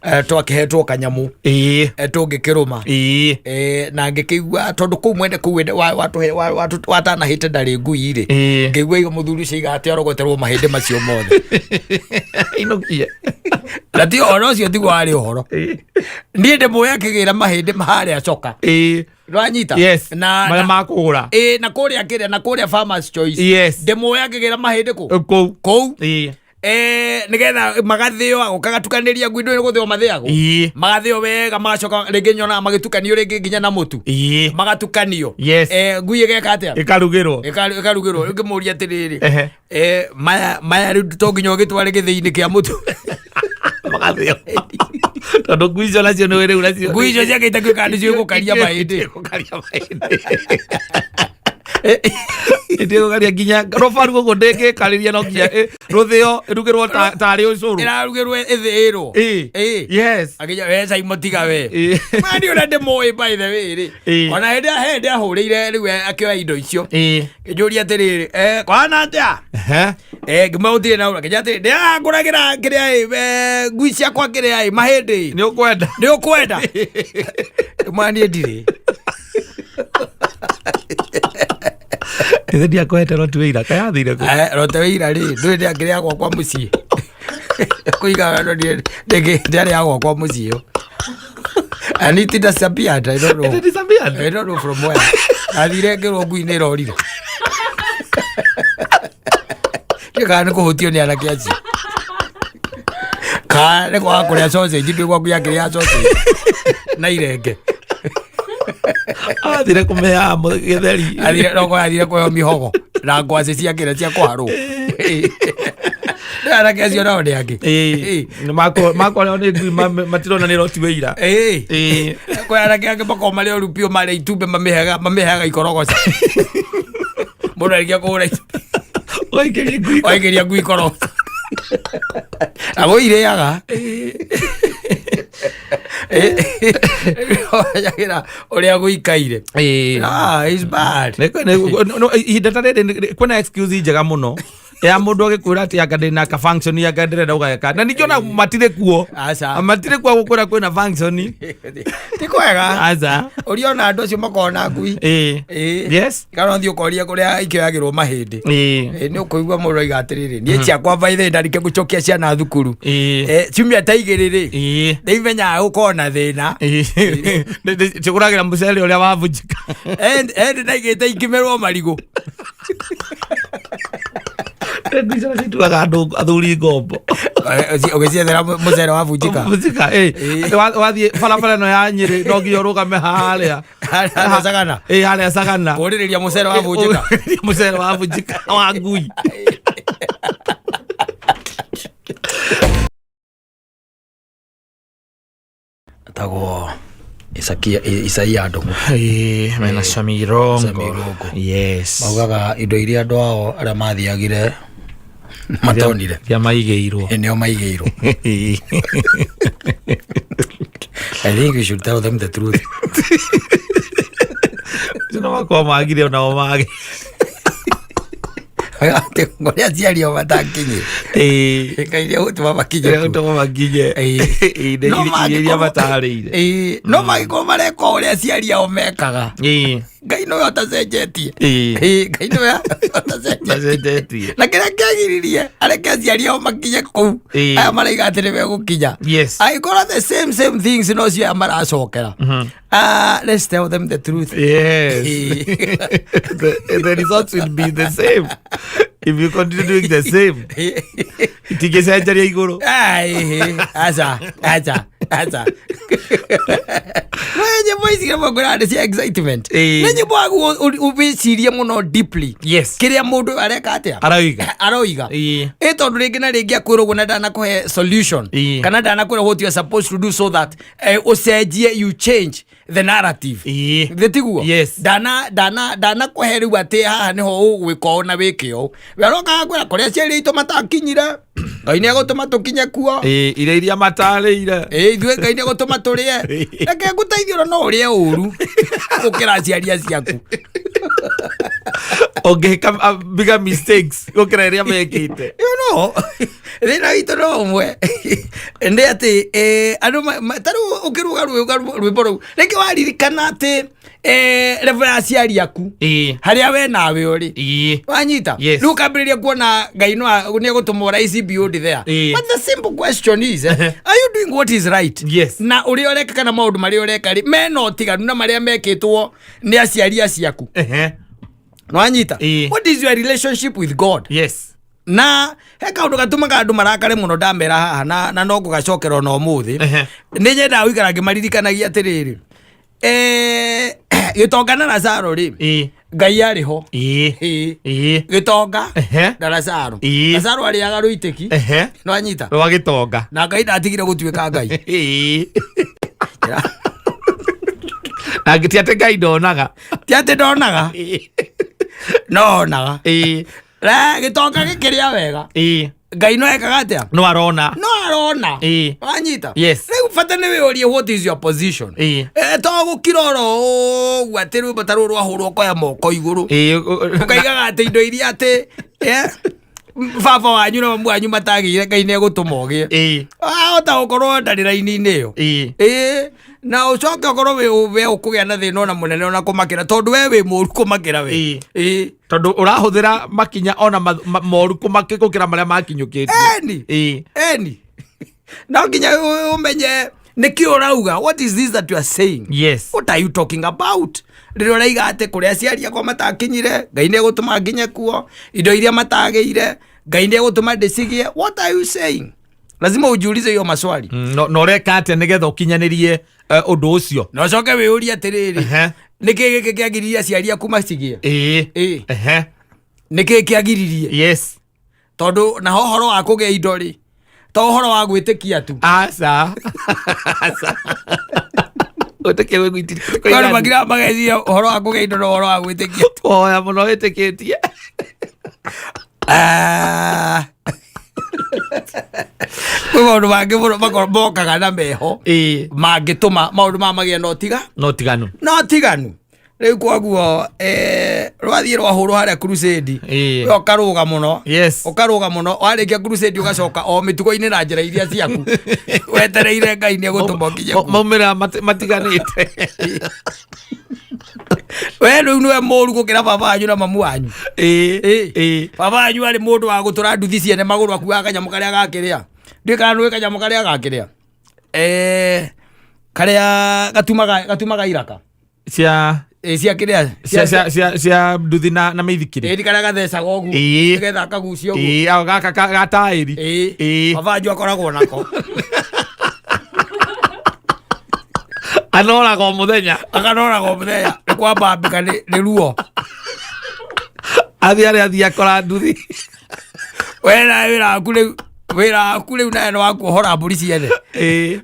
twakĩhetwo kanyamũ. Ĩ. Tũngĩkĩrũma. Ĩ. Na ngĩkĩigua tondũ kũu mwene kũu ende, watanahĩte ndarĩ ngui rĩ. Ĩ. Ngĩigua igo mũthuri ũcio aiga atĩ arogoterwo mahĩndĩ macio mothe. Inũkie. Na ti ũhoro ũcio tiguo warĩ ũhoro. Ĩ. Niĩ ndĩmũĩ akĩgĩra mahĩndĩ harĩa coka. Ĩ. Nĩwanyita? Yes. Marĩa ma kũgũra. Ĩ, na kũrĩa kĩrĩa, na kũrĩa Farmers Choice. Yes. Ndĩmũĩ akĩgĩra mahĩndĩ kũ? Kũu. Kũu. Ĩ. Nĩgetha magathĩo, agoka gatukanĩria ngui ndũĩ gũthĩo mathĩagwo. Ĩ. Magathĩo wega, magacoka rĩngĩ nyonaga magĩtukanio rĩngĩ nginya na mũtu. Ĩ. Magatukanio. Yes. Ngui ĩgeka atĩa? Ĩkarugĩrwo. Ĩkarugĩrwo. Rĩu ngĩmũria atĩrĩrĩ. Ehe. Maya rĩu to nginya ũgĩtware gĩthĩi-inĩ kĩa mũtu. Magathĩo. Tondũ ngui icio nacio nĩ rĩu nacio. Ngui icio ciake itakuĩkaga nĩcio igũkaria mahĩndĩ. Igũkaria mahĩndĩ. Ĩtigũkaria nginya rũbaru ũguo ndĩngĩkarĩria no nginya rũthĩo ĩrugĩrwo tarĩ ũcũrũ. Ĩrarugĩrwo ĩthĩĩrwo. Ĩ. Ĩ. Yes. Akĩnja, we Simon tiga we. Ĩ. Mani ũrĩa ndĩmũĩ by the way rĩ. Ĩ. Ona hĩndĩ ĩrĩa hĩndĩ ahũrĩire rĩu akĩoya indo icio. Ĩ. Ngĩnjũria atĩrĩrĩ, kwana atĩa? Ehe. Ngĩmwĩra gũtirĩ na ũra. Ngĩnjĩra atĩrĩrĩ, ndĩrangũragĩra kĩrĩa ĩ, ngui ciakwa kĩrĩa ĩ, mahĩndĩ. Nĩ ũkwenda? Nĩ ũkwenda? Ngĩmwĩra niĩ ndirĩ. Ithe ndiakũhete roti wĩira, kaĩ athire kũ? Rote wĩira rĩ, ndũĩ ndĩakĩrĩa gwakwa mũciĩ. Kũiga wendo niĩ ndĩarĩa gwakwa mũciĩ ĩyo. And it disappeared, I don't know. It disappeared? I don't know from where. Athire ngĩrwo ngui nĩ ĩrorire. Ndiũĩ kana nĩ kũhutio nĩ anake acio. Kana nĩ kwaga kũrĩa sausage, ndũĩ gwaku yakĩrĩa sausage. Na irenge. Athire kũmĩheaga gĩtheri. Athire, no kwa athire kũheo mihogo na ngwacĩ cia kĩrĩa cia kũharwo. Nĩ anake acio nao nĩ angĩ. Ĩĩ. Nĩ makorwo nĩ ngui matirona nĩ roti wĩira. Ĩĩ. Ĩĩ. Kwĩ anake angĩ makoragwo marĩ oru biũ, marĩa itumbĩ mamĩheaga ikorogoca. Mũndũ arĩkia kũgũra itumbĩ. Ũgaikĩria ngui. Waikĩria ngui koroco na gũirĩaga onyagĩra ũrĩa gũikaire. Ĩĩ. Ah, it's bad. No, ihinda ta rĩrĩ kwĩna excuse njega mũno ya mũndũ agĩkwĩra atĩ anga ndĩna ka function, anga ndĩrenda gũgeka, na ningĩ ona matirĩ kuo. Aca. Matirĩ kuo gũkwĩra kwĩna function. Ti kwega. Aca. Ũria ona andũ acio makoragwo na ngui. Ĩĩ. Kana ũthiĩ ũkoria kũrĩa ikĩoyagĩrwo mahĩndĩ. Ĩĩ, nĩ ũkũigua mũndũ aiga atĩrĩrĩ, niĩ ciakwa by the way ndarĩkia gũcokia ciana thukuru ciumia ta 2 rĩ, nĩ imenyaga gũkorwo na thĩna. Cigũragĩra mũcere ũrĩa wabunjĩka. And ndaigĩte ikĩmerwo marigũ. Ngui icio cituaga andũ athuri ngombo. Ũgĩciethera mũcere wabunjĩka. Bunjĩka, ĩ. Atĩ wathiĩ barabara ĩno ya Nyĩrĩ no nginya ũrũgame harĩa. Harĩa Sagana. Ĩ, harĩa Sagana. Kũrĩrĩria mũcere wabunjĩka. Mũcere wabunjĩka wa ngui. Tagwo Isakia, Isaia Ndũng'ũ. Ĩ, mena Samirongo. Samirongo. Yes. Maugaga indo iria andũ ao arĩa mathiagire matonire iria maigĩirwo nĩo maigĩirwo. I think we should tell them the truth. No makorwo magire onao mage. Atĩ kũrĩa aciari ao matakinyire, Ngai nĩegũtũma makinye kuo. Gũtũma makinye. Ĩĩ. No irio iria mangĩkorwo- matarĩire. Ĩĩ, no mangĩkorwo mareka o ũrĩa aciari ao mekaga, Ngai nĩwe ũtacenjetie. Ĩĩ, Ngai nĩwe ũtacenjetie. Tacenjetie. Na kĩrĩa kĩagiririe areke aciari ao makinye kũu aya maraiga atĩ nĩmegũkinya, angĩkorwo the same same things no cio aya maracokera. Ah, let's tell them the truth. Yes. The results will be the same if you continue doing the same. Itingĩcenjeria igũrũ. Ai, aca aca aca, no nyĩmbo ici rĩmwe ngwĩraga nĩ cia excitement. Nĩ nyĩmbo wagu wĩcirie mũno deeply kĩrĩa mũndũ areka atĩa. Aroiga. Aroiga. Ĩ tondũ rĩngĩ na rĩngĩ akwĩrwo ũguo na ndanakũhe solution kana ndanakwĩra what you are supposed to do so that ũcenjie, you change the narrative. Thĩ tiguo? Yes. Ndana ndana ndana kũhe rĩu atĩ haha nĩho ũgwĩka ũũ na wĩke ũũ, we arokaga kwĩra kũrĩa aciari aitũ matakinyire, Ngai nĩ egũtũma tũkinye kuo. Ĩĩ, irio iria matarĩire. Ĩ, ithuĩ Ngai nĩ egũtũma tũrĩe. Reke ngũteithie, ona no ũrĩe ũru gũkĩra aciari aciaku. Ũngĩka bigger mistakes gũkĩra iria mekĩte. Thĩna witũ no ũmwe nĩ atĩ andũ ta rĩu ũkĩruga rwĩmbo rũu rĩngĩ waririkana atĩ level ya aciari aku harĩa we nawe ũrĩ, wanyita? Yes. Rĩu ũkambĩrĩria kuona Ngai no nĩ egũtũma ũraici beyond there. But the simple question is, are you doing what is right? Yes. Na ũrĩa ũreka kana maũndũ marĩa ũreka rĩ mena ũtiganu na marĩa mekĩtwo nĩ aciari aciaku? Nwanyita? Ĩĩ. What is your relationship with God? Na he kaũndũ gatũmaga andũ marakare mũno ndamera haha na no ngũgacokera ona ũmũthĩ. Nĩ nyendaga gũikara ngĩmaririkanagia atĩrĩrĩ, gĩtonga na Lazaro rĩ, Ngai arĩ ho. Ĩĩ. Gĩtonga na Lazaro. Lazaro arĩaga rũitĩki. Nwanyita? Rwa gĩtonga. Na Ngai ndatigire gũtuĩka Ngai. Na ti atĩ Ngai ndonaga. Ti atĩ ndonaga, no onaga. Na gĩtonga gĩkĩrĩa wega, Ngai no ekaga atĩa? No arona. No arona. Wanyita? Yes. Rĩu bata nĩ wĩũrie, what is your position? To gũkira oro ũguo atĩ rwĩmbo ta rũrũ rwahũrwo ũkoya moko igũrũ, ũkaigaga atĩ indo iria atĩ baba wanyu na mamu wanyu matagĩire, Ngai nĩ egũtũma ũgĩe. Ahota gũkorwo ndarĩ raini-inĩ ĩyo. Ĩĩ, na ũcoke ũkorwo we ũkũgĩa na thĩna ona mũnene ona kũmakĩra, tondũ we wĩ mũru kũmakĩra we. Ĩĩ. Tondũ ũrahũthĩra makinya ona moru gũkĩra marĩa makinyũkĩtie. Eni. Eni, no nginya ũmenye nĩkĩ ũrauga. What is this that you are saying? What are you talking about rĩrĩa ũraiga atĩ kũrĩa aciari akwa matakinyire, Ngai nĩ egũtũma nginye kuo, indo iria matagĩire, Ngai nĩ egũtũma ndĩcigie? What are you saying? Lazima ujiulize hiyo maswali. No na ũreka atĩa nĩgetha ũkinyanĩrie ũndũ ũcio? Na ũcoke wĩyũrie atĩrĩrĩ, nĩkĩ gĩkĩ kĩagiririe aciari aku macigie? Nĩkĩ kĩagiririe? Tondũ naho ũhoro wa kũgĩa indo rĩ, to ũhoro wa gwĩtĩkia tu. Aca, aca, gwĩtĩkia gwĩ Andũ makira mageciria ũhoro wa kũgĩa indo no ũhoro wa gwĩtĩkia tu. Kũhoya mũno wĩtĩkĩtie. Ah. Kwĩ maũndũ mangĩ mũno mokaga na meho mangĩtũma maũndũ maya magĩe na ũtiga No tiganu. Na ũtiganu. Rĩu kwaguo rwathiĩ rwahũrwo harĩa crusade, we ũkarũga mũno. Ũkarũga mũno, warĩkia crusade ũgacoka o mĩtugo-inĩ na njĩra iria ciaku, wetereire Ngai nĩ egũtũma ũkinye kuo. Maumĩrĩra matiganĩte. We rĩu nĩwe mũru gũkĩra baba wanyu na mamu wanyu. Baba wanyu arĩ mũndũ wa gũtũra nduthi ciene magũrũ, akuaga kanyamũ karĩa gakĩrĩa, ndiũĩ kana nĩũĩ kanyamũ karĩa gakĩrĩa, karĩa gatumaga iraka. Cia Cia kĩrĩa? Cia nduthi na mĩithikiri. Ĩ, karĩa gathecaga ũguo, nĩgetha akagucia ũguo. Ĩĩ, gaka ga taĩri. Baba wanyu akoragwo nako. Anoraga o mũthenya. Akanoraga o mũthenya nĩ kwambambĩka nĩ ruo. Athiĩ arĩa athiĩ akora nduthi. We nawe wĩra waku rĩu nawe nĩ wa kuohora mbũri ciene.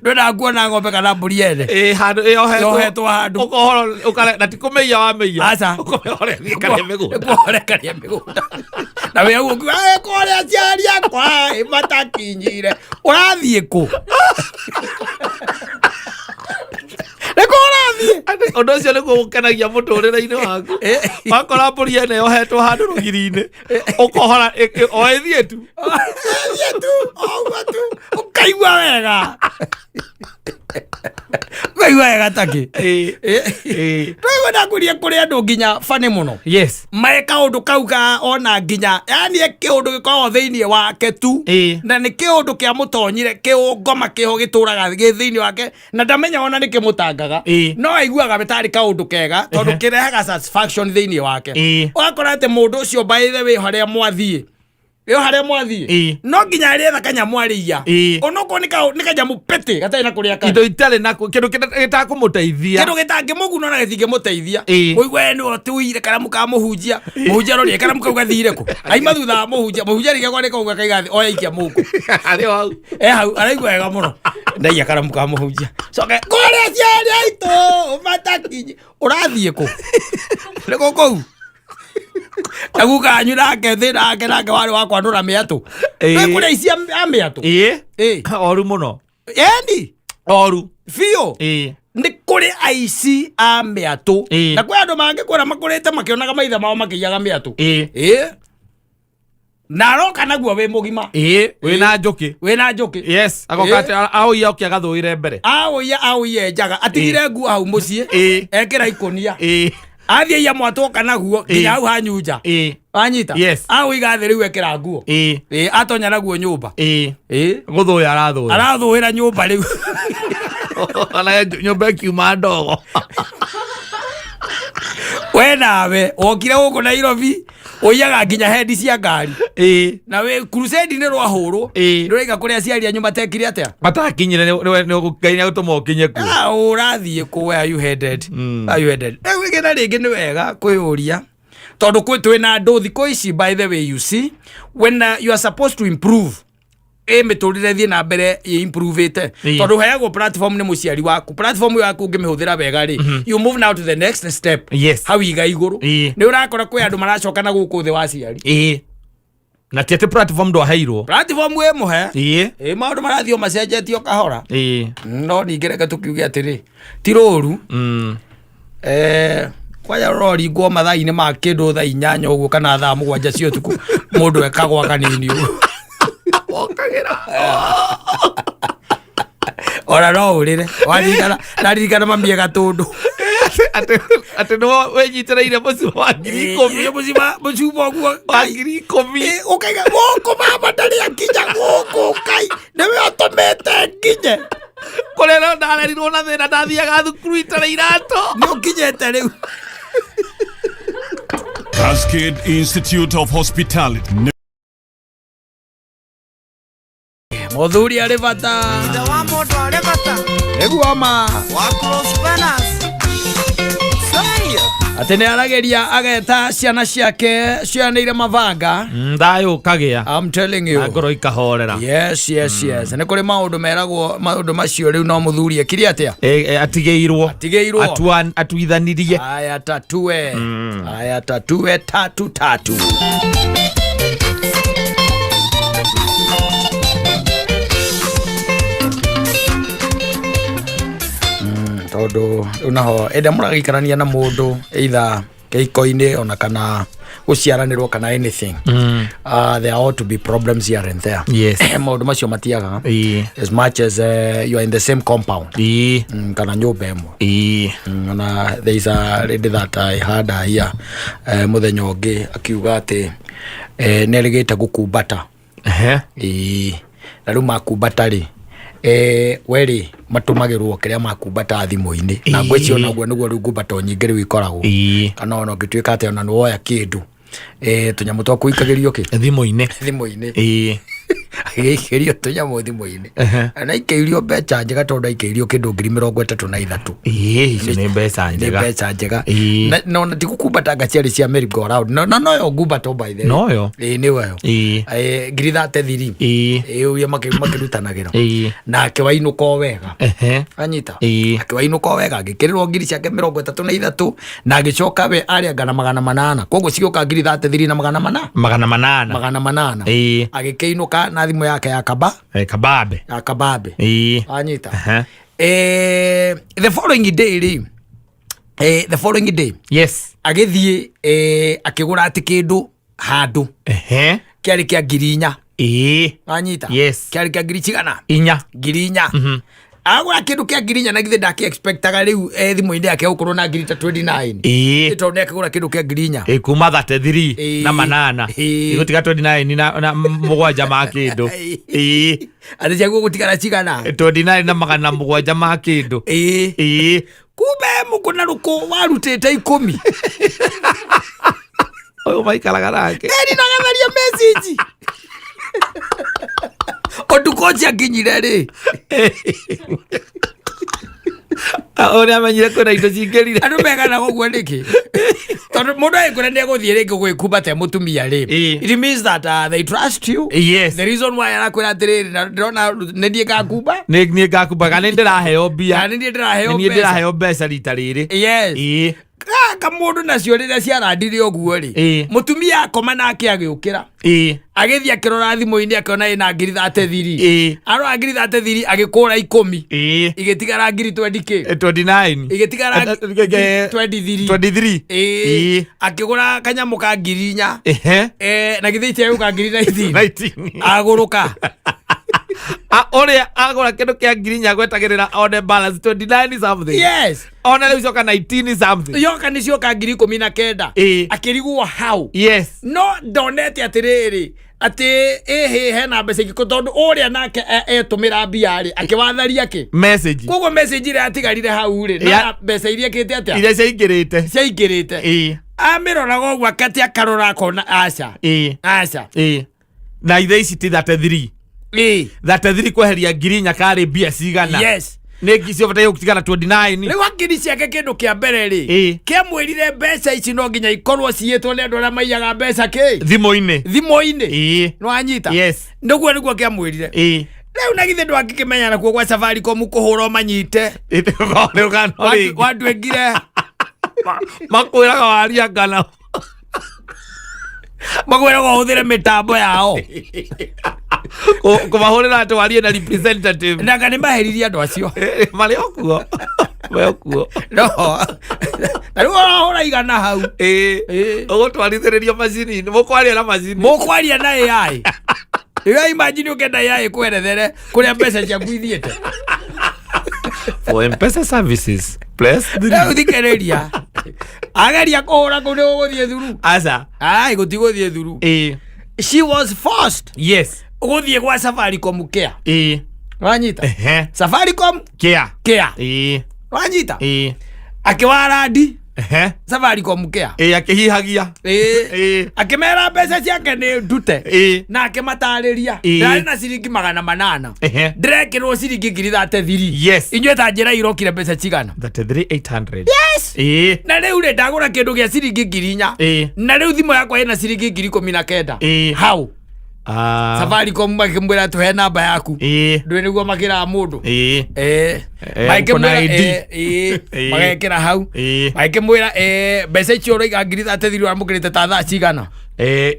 Ndwendaga kuona ng'ombe kana mbũri yene Ĩĩ, handũ yohetwo. Yohetwo handũ. Ũkohora na ti kũmĩiya wamĩiya. Aca. Ũkamĩhora ĩthiĩ ĩkarĩe mĩgũnda. Nĩkuohora ĩkarĩe mĩgũnda na wĩ hau ũkiuga, "Ĩ, kũrĩa aciari akwa ĩ, matakinyire." Ũrathiĩ kũ? Nĩkũ ũrathiĩ? Ũndũ ũcio nĩguo ũkenagia mũtũrĩre-inĩ waku. Wakora mbũri ene yohetwo handũ rũgiri-inĩ, ũkohora o ĩthiĩ tu. Ĩthiĩ tu o ũguo tu, ũkaigua wega, ũkaigua wega takĩ. Rĩu ndakwĩria kũrĩ andũ nginya bani mũno mae kaũndũ kau ka ona nginya yani kĩũndũ gĩkoragwo thĩinĩ wake tu, na nĩ kĩũndũ kĩa mũtonyire kĩũngoma kĩho gĩtũraga gĩ thĩinĩ wake na ndamenya ona nĩ kĩmũtangaga, no aiguaga tarĩ kaũndũ kega tondũ kĩrehaga satisfaction thĩinĩ wake. Ũgakora atĩ mũndũ ũcio, by the way, harĩa mwathiĩ ĩyo, harĩa mwathiĩ, no nginya arĩetha kanyamũ arĩia, onokorwo nĩ kanyamũ petĩ gatarĩ na kũrĩa karĩ. Indo itarĩ na kĩndũ gĩtakũmũteithia. Kĩndũ gĩtangĩmũguna na gĩtingĩmũteithia. Ĩĩ. Ũigue nĩwe ũtũire karamu ka mũhunjia. Mũhunjia arorie karamu kau gathire kũ, aima thutha wa mũhunjia. Mũhunjia rĩngĩ kwandĩka ũguo akaiga thĩ, oya ikia mũhuko. Arĩ o hau. E hau araigua wega mũno, ndaiya karamu ka mũhunjia, coke kũrĩa aciari aitũ matakinyi. Ũrathiĩ kũ? Nĩ kũ kũu na guka wanyu nake thĩna wake nake warĩ wa kwanũra mĩatũ. Nĩ kũrĩa ici a mĩatũ. Oru mũno. Endi. Oru. Biũ. Nĩ kũrĩ aici a mĩatũ, na kwĩ andũ mangĩkwĩra makũrĩte makĩonaga maithe mao makĩiyaga mĩatũ. Ĩĩ, na aroka naguo wĩ mũgima. Ĩĩ, wĩna njũkĩ. Wĩna njũkĩ. Yes, agoka atĩ aũiya oke agathũĩre mbere. Aũiye njaga, atigire nguo hau mũciĩ, ekĩra ikũnia, athiĩ iya mwatũ, oka naguo nginya hau hanyunja. Wanyita? Yes. Aũiga thĩ, rĩu ekĩra nguo. Ĩĩ, atonya naguo nyũmba. Ĩĩ. Gũthũya arathũya. Arathũĩra nyũmba rĩu. Ona nyũmba ĩkiuma ndogo. We nawe wokire gũkũ Nairobi ũiyaga nginya hendi cia ngari, na wĩ crusade nĩ rwahũrwo, ndũraiga kũrĩa aciari anyu matekire atĩa. Matakinyire Ngai nĩ agũtũma ũkinye kuo. Ah, ũrathiĩ kũ? Where are you headed? Are you headed? Rĩu rĩngĩ na rĩngĩ nĩ wega kwĩyũria, tondũ kwĩ twĩna andũ thikũ ici, by the way, you see, when you are supposed to improve, ĩ mĩtũrĩre thiĩ na mbere ĩ improve-ĩte, tondũ ũheagwo platform nĩ mũciari waku. Platform ĩyo yaku ũngĩmĩhũthĩra wega rĩ, you move now to the next step. Hau iga igũrũ, nĩ ũrakora kwĩ andũ maracoka na gũkũ thĩ wa aciari. Ĩĩ, na ti atĩ platform ndwaheirwo. Platform ĩ mũhe. Ĩ maũndũ marathiĩ o macenjetio kahora. No ningĩ reke tũkiuge atĩrĩ, ti rũru. Kwaya rũroringwo mathaa-inĩ ma kĩndũ thaa 8 ũguo kana thaa 7 cia ũtukũ, mũndũ ekagwa kanini ũguo. Wokagĩra. Ona no ũrĩre waririkana, ndaririkana mamie gatũndũ. Atĩ nĩwe wĩnyitĩrĩire mũciĩ wa 10,000. Mũcima mũcuma ũguo. Wa 10,000. Ũkaiga gũkũ mama ndarĩ akinya gũkũ, Ngai nĩwe ũtũmĩte nginye. Kũrĩa no ndarerirwo na thĩna, ndathiaga thukuru itarĩ iratũ. Nĩ ũkinyĩte rĩu. Cascade Institute of Hospitality. Mũthuri arĩ bata. Ithe wa mũndũ arĩ bata. Nĩguo ma. Wa close banners. Saia. Atĩ nĩ arageria ageta ciana ciake cianĩire mabanga. Thayũ ũkagĩa. I'm telling you. Na ngoro ikahorera. Yes, nĩ kũrĩ maũndũ meragwo maũndũ macio rĩu no mũthuri ekire atĩa? Atigĩirwo. Atigĩirwo. Atuithanirie. Aya tatue, aya tatue tatu tatu. Tondũ rĩu naho ĩrĩa mũragĩikarania na mũndũ either kĩhiko-inĩ ona kana gũciaranĩrwo kana anything, there ought to be problems here and there. Maũndũ macio matiagaga as much as you are in the same compound, kana nyũmba ĩmwe. Ona there is a lady that I had here mũthenya ũngĩ akiuga atĩ nĩ erĩgĩte gũkumbata. Ĩĩ, na rĩu makumbata rĩ, we rĩ matũmagĩrwo kĩrĩa makumbata thimũ-inĩ, na ngwĩciria onaguo nĩguo rĩu ngumbato nyingĩ rĩu ikoragwo, kana ona ũngĩtuĩka atĩ ona nĩwoya kĩndũ, tũnyamũ twaku ikagĩrio kĩ thimũ-inĩ. Thimũ-inĩ. Agĩikĩrio tũnyamũ thimũ-inĩ na ikĩirio mbeca njega, tondũ aikĩirio kĩndũ 33,000. Icio nĩ mbeca Nĩ njega. mbeca njega. Na ona ti gũkumbatanga ciarĩ cia merry go round, na noyo ngumbato, by the way. Noyo. Ĩĩ, nĩyo. 33,000. Ĩĩ, ũrĩa makĩrutanagĩra. Na akĩwainũka o wega. Anyita. Akĩwainũka o wega, agĩkĩrĩrwo ngiri ciake 33, na agĩcoka we arĩanga na 800, koguo cigĩũka 33 na 800. 800. 800. Agĩkĩinũka na thimũ yake ya kaba Kabambe. Ya kabambe. Anyita. The following day rĩ, the following day, agĩthiĩ, akĩgũra atĩ kĩndũ handũ kĩarĩ kĩa 4,000. Anyita. Kĩarĩ kĩa ngiri cigana? 4. 4,000. Agũra kĩndũ kĩa 4,000, na githĩ ndakĩ expectaga rĩu, thimũ-inĩ yake gũkorwo na ngiri ta 29? Tondũ nĩ akĩgũra kĩndũ kĩa 4,000. Kuma 33 na 800. Igũtiga 29 na 7 ma kĩndũ. Atĩ ciaguo gũtigara cigana? 29 na 700 ma kĩndũ. Kumbe mũkũ na rũkũ warutĩte 10. Ũyũ maikaraga nake. Eri nagatharia message ũtukũ ũcio akinyire rĩ. Ũrĩa amenyire kwĩna indo cingĩrire. Andũ meganaga ũguo nĩkĩ? Tondũ mũndũ agĩkwĩra nĩ egũthiĩ rĩngĩ gwĩkumbata mũtumia rĩ, it means that they trust you. The reason why arakwĩra atĩrĩrĩ, na ndĩrona nĩ niĩ ngakumba. Nĩ niĩ ngakumba kana nĩ ndĩraheo mbia. Kana nĩ niĩ ndĩraheo Nĩ niĩ mbeca. ndĩraheo mbeca rita rĩrĩ. Gaka mũndũ nacio rĩrĩa ciarandire ũguo rĩ, mũtumia akoma nake agĩũkĩra, agĩthiĩ akĩrora thimũ-inĩ, akĩona ĩna 33. Arora 33, agĩkũra 10. Igĩtigara ngiri 20 kĩ. 29. Igĩtigara 23. 23. Akĩgũra kanyamũ ka 4,000. Na githĩ itiagũka ngiri 19? 19. Agũrũka. Ũrĩa agũra kĩndũ kĩa 4,000 gwetagĩrĩra one balance 29 something. Ona rĩu coka 19 something. Yoka nĩ cioka 19,000. Akĩrigwo hau. No ndonete atĩrĩrĩ atĩ ĩhĩ hena mbeca ingĩ, tondũ ũrĩa nake etũmĩra mbia rĩ, akĩwatharia kĩ. Message. Koguo message ĩrĩa yatigarire hau rĩ na mbeca iria kĩte atĩa iria ciaingĩrĩte. Ciaingĩrĩte. Amĩroraga ũguo akati akarora akona aca. Aca. Na ithe ici ti 33. 33 kweheria 4,000 karĩ mbia cigana? Nĩ ngi ciobataire gũtigana 29. Rĩu akiri ciake kĩndũ kĩa mbere rĩ, kĩamwĩrire mbeca ici no nginya ikorwo ciĩtwo nĩ andũ arĩa maiyaga mbeca kĩ thimũ-inĩ. Thimũ-inĩ. Nĩwanyita? Yes. Nĩguo kĩamwĩrire. Rĩu na githĩ ndwangĩkĩmenya nakuo gwa Safaricom kũhũra ũmanyite. Rũgano rĩngĩ. Wandwengire. Makwĩraga waria ngano. Makwĩraga ũhũthĩre mĩtambo yao. Kũmahũrĩra atĩ warie na representative. Nanga nĩ maheririe andũ acio. Marĩ o kuo, marĩ o kuo. No na rĩu ũrahũra 100 hau. Ũgũtwarithĩrĩrio macini-inĩ, mũkwaria na macini. Mũkwaria na AI. Rĩu imagine ũkenda AI kwerethere kũrĩa mbeca ciaku ithiĩte. For M-Pesa services, press Rĩu 3. thikĩrĩria, ageria kũhũra kũu nĩ gũgũthiĩ thuru. Aca. Ai, gũtigũthiĩ thuru. She was forced gũthiĩ gwa Safaricom Care. Wanyita? Safaricom Care. Care. Wanyita? Akĩwarandi Safaricom Care. Akĩhihagia. Akĩmera mbeca ciake nĩ ndute. Na akĩmatarĩria, ndarĩ na ciringi 800. Ndĩrekĩrwo ciringi 33,000. Inyuĩ ta njĩra irokire mbeca cigana? 33,800. Yes. Na rĩu rĩ, ndagũra kĩndũ gĩa ciringi 4,000. Na rĩu thimũ yakwa ĩna ciringi 19,000. Hau Safaricom makĩmwĩra tũhe namba yaku. Ndũĩ nĩguo makĩraga mũndũ. Kuna Magĩkĩmwĩra ID. Magekĩra hau. Magĩkĩmwĩra, mbeca icio ũraiga 33,000 wamũkĩrĩte ta thaa cigana?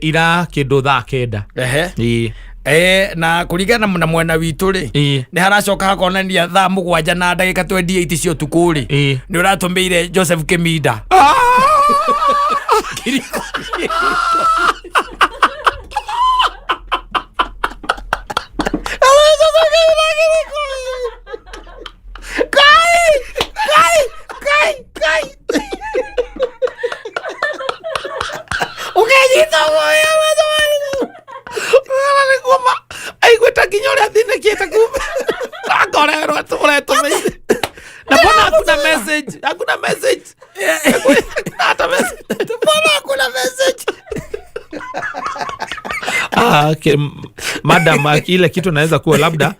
Ira kĩndũ thaa 9. Na kũringana na mwena witũ rĩ, nĩ haracoka hakonania thaa 7 na ndagĩka 28 cia ũtukũ rĩ, nĩ ũratũmĩire Joseph Kĩminda 10,000. Kai! Kai! Kai! Kai! Ũkenyita guoya Ora nĩguo aiguĩte nginya ũrĩa athinĩkĩte kumbe akorerwo ũretũmĩire na mbona hakuna message, hakuna message, hakuna hata message. Mbona hakuna message? Ah, okay. Madam, ile kitu naweza kuwa labda,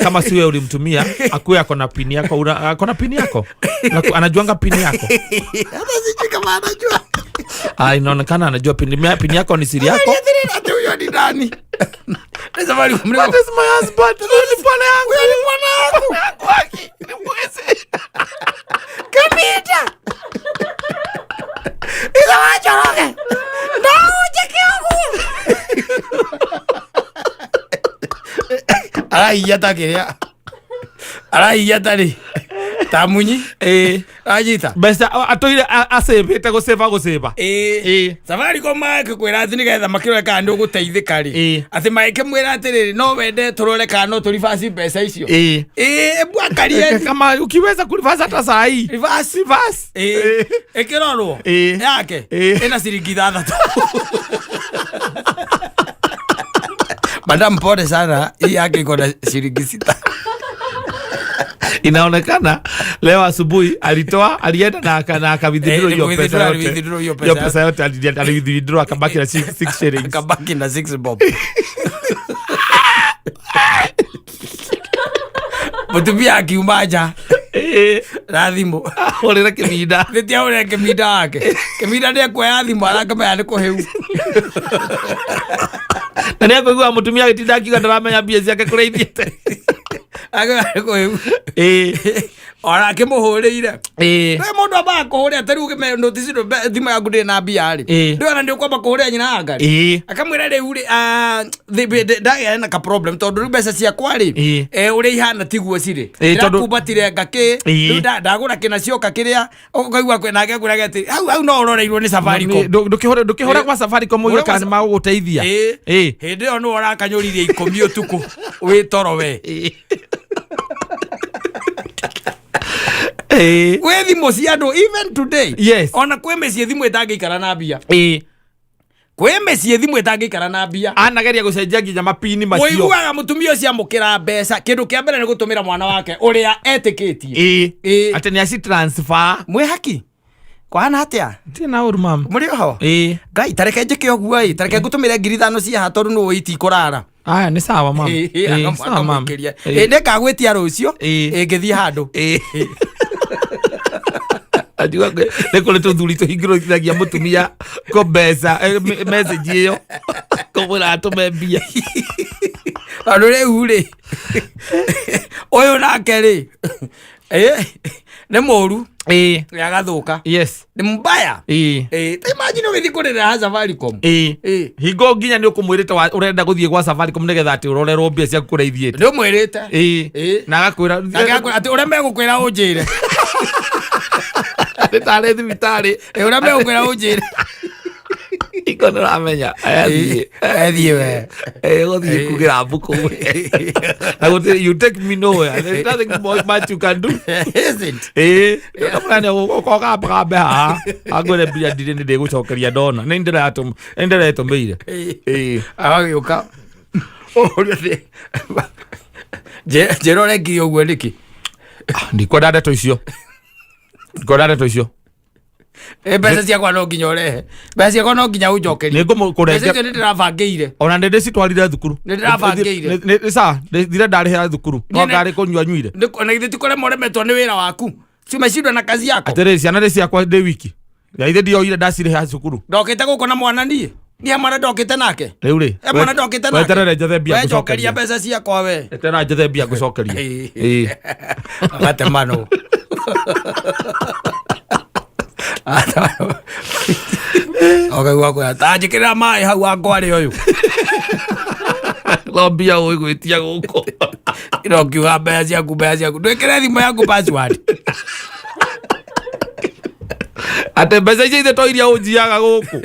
kama siwe ulimtumia, akuwe ako na pini yako, ako na pini yako, anajuanga pini yako. Hata sijui kama anajua. Ah, inaonekana anajua pini, pini yako ni siri yako. Ati huyo ni nani? Ni Safaricom. What is my husband? Huyu ni bwana yangu. Huyu ni bwana yangu. Haki, ni mwizi. Kabita. Ila wacha roge. No, ucheke huku. Araiya ta kiria. Araiya ta ri. Ta munyi. Anyita. Mbeca atũire acĩbĩte gũcĩba gũcĩba. Safaricom magĩkwĩra atĩ nĩgetha makĩrore kana nĩ ũgũteithĩka rĩ, atĩ magĩkĩmwĩra atĩrĩrĩ, no wende tũrore kana no tũribaci mbeca icio. Ebu angalie. Kama ukiweza kureverse hata saa hii. Reverse. Reverse. Ĩkĩrorwo yake ĩna ciringi 6. Madam, pole sana, hii yake iko na shilingi 6. Inaonekana leo asubuhi alitoa, alienda na akawithdraw hiyo pesa yote. Aliwithdraw hiyo pesa. Hiyo pesa yote aliwithdraw, akabaki na 6 shillings. Akabaki na 6 bob. Mũtumia akiuma nja na thimũ. Ahũrĩre Kĩminda. Nĩ ti ahũrĩre Kĩminda wake. Kĩminda nĩ ekuoya thimũ arakĩmenya nĩ kũhĩu. Na nĩ ekũigua mũtumia agĩtinda akiuga ndaramenya mbia ciake kũrĩa ithiĩte. Akĩmenya nĩ kũhĩu. Ona akĩmũhũrĩire. Nĩ mũndũ ambaga kũhũrĩra, ta rĩu ũkĩmenya notice ĩno thimũ yaku ndĩrĩ na mbia rĩ. Ndĩrona nĩ ũkwamba kũhũrĩra nyina wa Ngari. Akamwĩra rĩu rĩ, ndagĩa na ka problem tondũ rĩu mbeca ciakwa rĩ, ũrĩa ihana tiguo cirĩ. Tondũ Ndĩrakumbatire ngakĩ, rĩu ndagũra kĩna cioka kĩrĩa, ũkaigua kwĩ nake akwĩraga atĩ, hau no ũroreirwo nĩ Safaricom. Ndũkĩhũre gwa Safaricom ũige Hũra kana gwa nĩ magũgũteithia. Hĩndĩ ĩyo nĩwe ũrakanyũririe 10 ũtukũ wĩ toro we. Kwĩ thimũ cia andũ even today. Ona kwĩ mĩciĩ thimũ ĩtangĩikara na mbia. Kwĩ mĩciĩ thimũ ĩtangĩikara na mbia. Anageria gũcenjia nginya mapini macio. Ũiguaga mũtumia ũcio amũkĩra mbeca, kĩndũ kĩa mbere nĩ gũtũmĩra mwana wake ũrĩa etĩkĩtie. Atĩ nĩ aci transfer. Mwĩ haki? Kwana atĩa? Ndirĩ na ũru, ma'am. Mũrĩ oho? Ngai, ta reke njĩke ũguo ĩ, ta reke ngũtũmĩre ngiri ithano cia haha tondũ nĩ ũĩ itikũrara. Aya, nĩ sawa, ma'am. Sawa, ma'am. Akamũikĩria. Nĩngagwĩtia rũciũ, ngĩthiĩ handũ. Anjuga nĩ kũrĩ tũthuri tũhingũrĩthagia mũtumia kũ mbeca, message ĩyo kũmwĩra atũme mbia. Tondũ rĩu rĩ, ũyũ nake rĩ, nĩ mũru. Nĩ agathũka. Nĩ mbaya. Ta imagine ũgĩthiĩ kũrĩra ha Safaricom. Hingo nginya nĩ ũkũmwĩrĩte ũrenda gũthiĩ gwa Safaricom nĩgetha atĩ ũrorerwo mbia ciaku kũrĩa ithiĩte. Nĩ ũmwĩrĩte. Na agakwĩra, Na agakwĩra atĩ ũrĩa megũkwĩra ũnjĩre. Nĩ tarĩ thibitarĩ. Ũrĩa megũkwĩra ũnjĩre. Hingo nĩ ũramenya. Athiĩ. Athiĩ we. Gũthiĩ kugĩra mbũkũ. Na gũtirĩ, you take me nowhere. There's nothing more much you can do. Is it? Ndamũrania gũka ũkambe haha. Angwĩre mbia ndirĩ nĩ ndĩgũcokeria ndona. Nĩ ndĩretũmĩire. Agagĩũka. Ũria thĩ. Njĩra ũrekire ũguo nĩkĩ? Ndikwenda ndeto icio. Ndikwenda ndeto icio. Mbeca ciakwa no nginya ũrehe. Mbeca ciakwa no nginya ũnjokerie. Nĩ ngũmũkũrengera. Mbeca icio nĩ ndĩrabangĩire. Ona nĩ ndĩcitwarire thukuru. Nĩ ndĩrabangĩire. Nĩ sawa, ndĩthire ndarĩhĩra thukuru. Nĩ- No ngarĩ kũnyua nyuire. Na githĩ ti kũremwo ũremetwo nĩ wĩra waku? Si umeshindwa na kazi yako? Atĩrĩrĩ, ciana nĩ ciakwa ndĩ wiki. Na ithe ndioire ndacirĩha cukuru. Ndokĩte gũkũ na mwana niĩ. Niĩ mwana ndokĩte nake. Rĩu rĩ, Mwana ndokĩte nake. weterere njethe mbia We njokeria ngũcokerie. mbeca ciakwa we. Eterera njethe mbia ngũcokerie. Agatemanwo. Ũkaigua kwĩra, ta njĩkĩrĩra maĩ hau wangwarĩ ũyũ. No mbia ũĩ gwĩtia gũkũ. Ĩno ũkiuga mbeca ciaku, mbeca ciaku, ndwĩkĩre thimũ yaku password. Atĩ mbeca icio ithe to iria ũnjiaga gũkũ.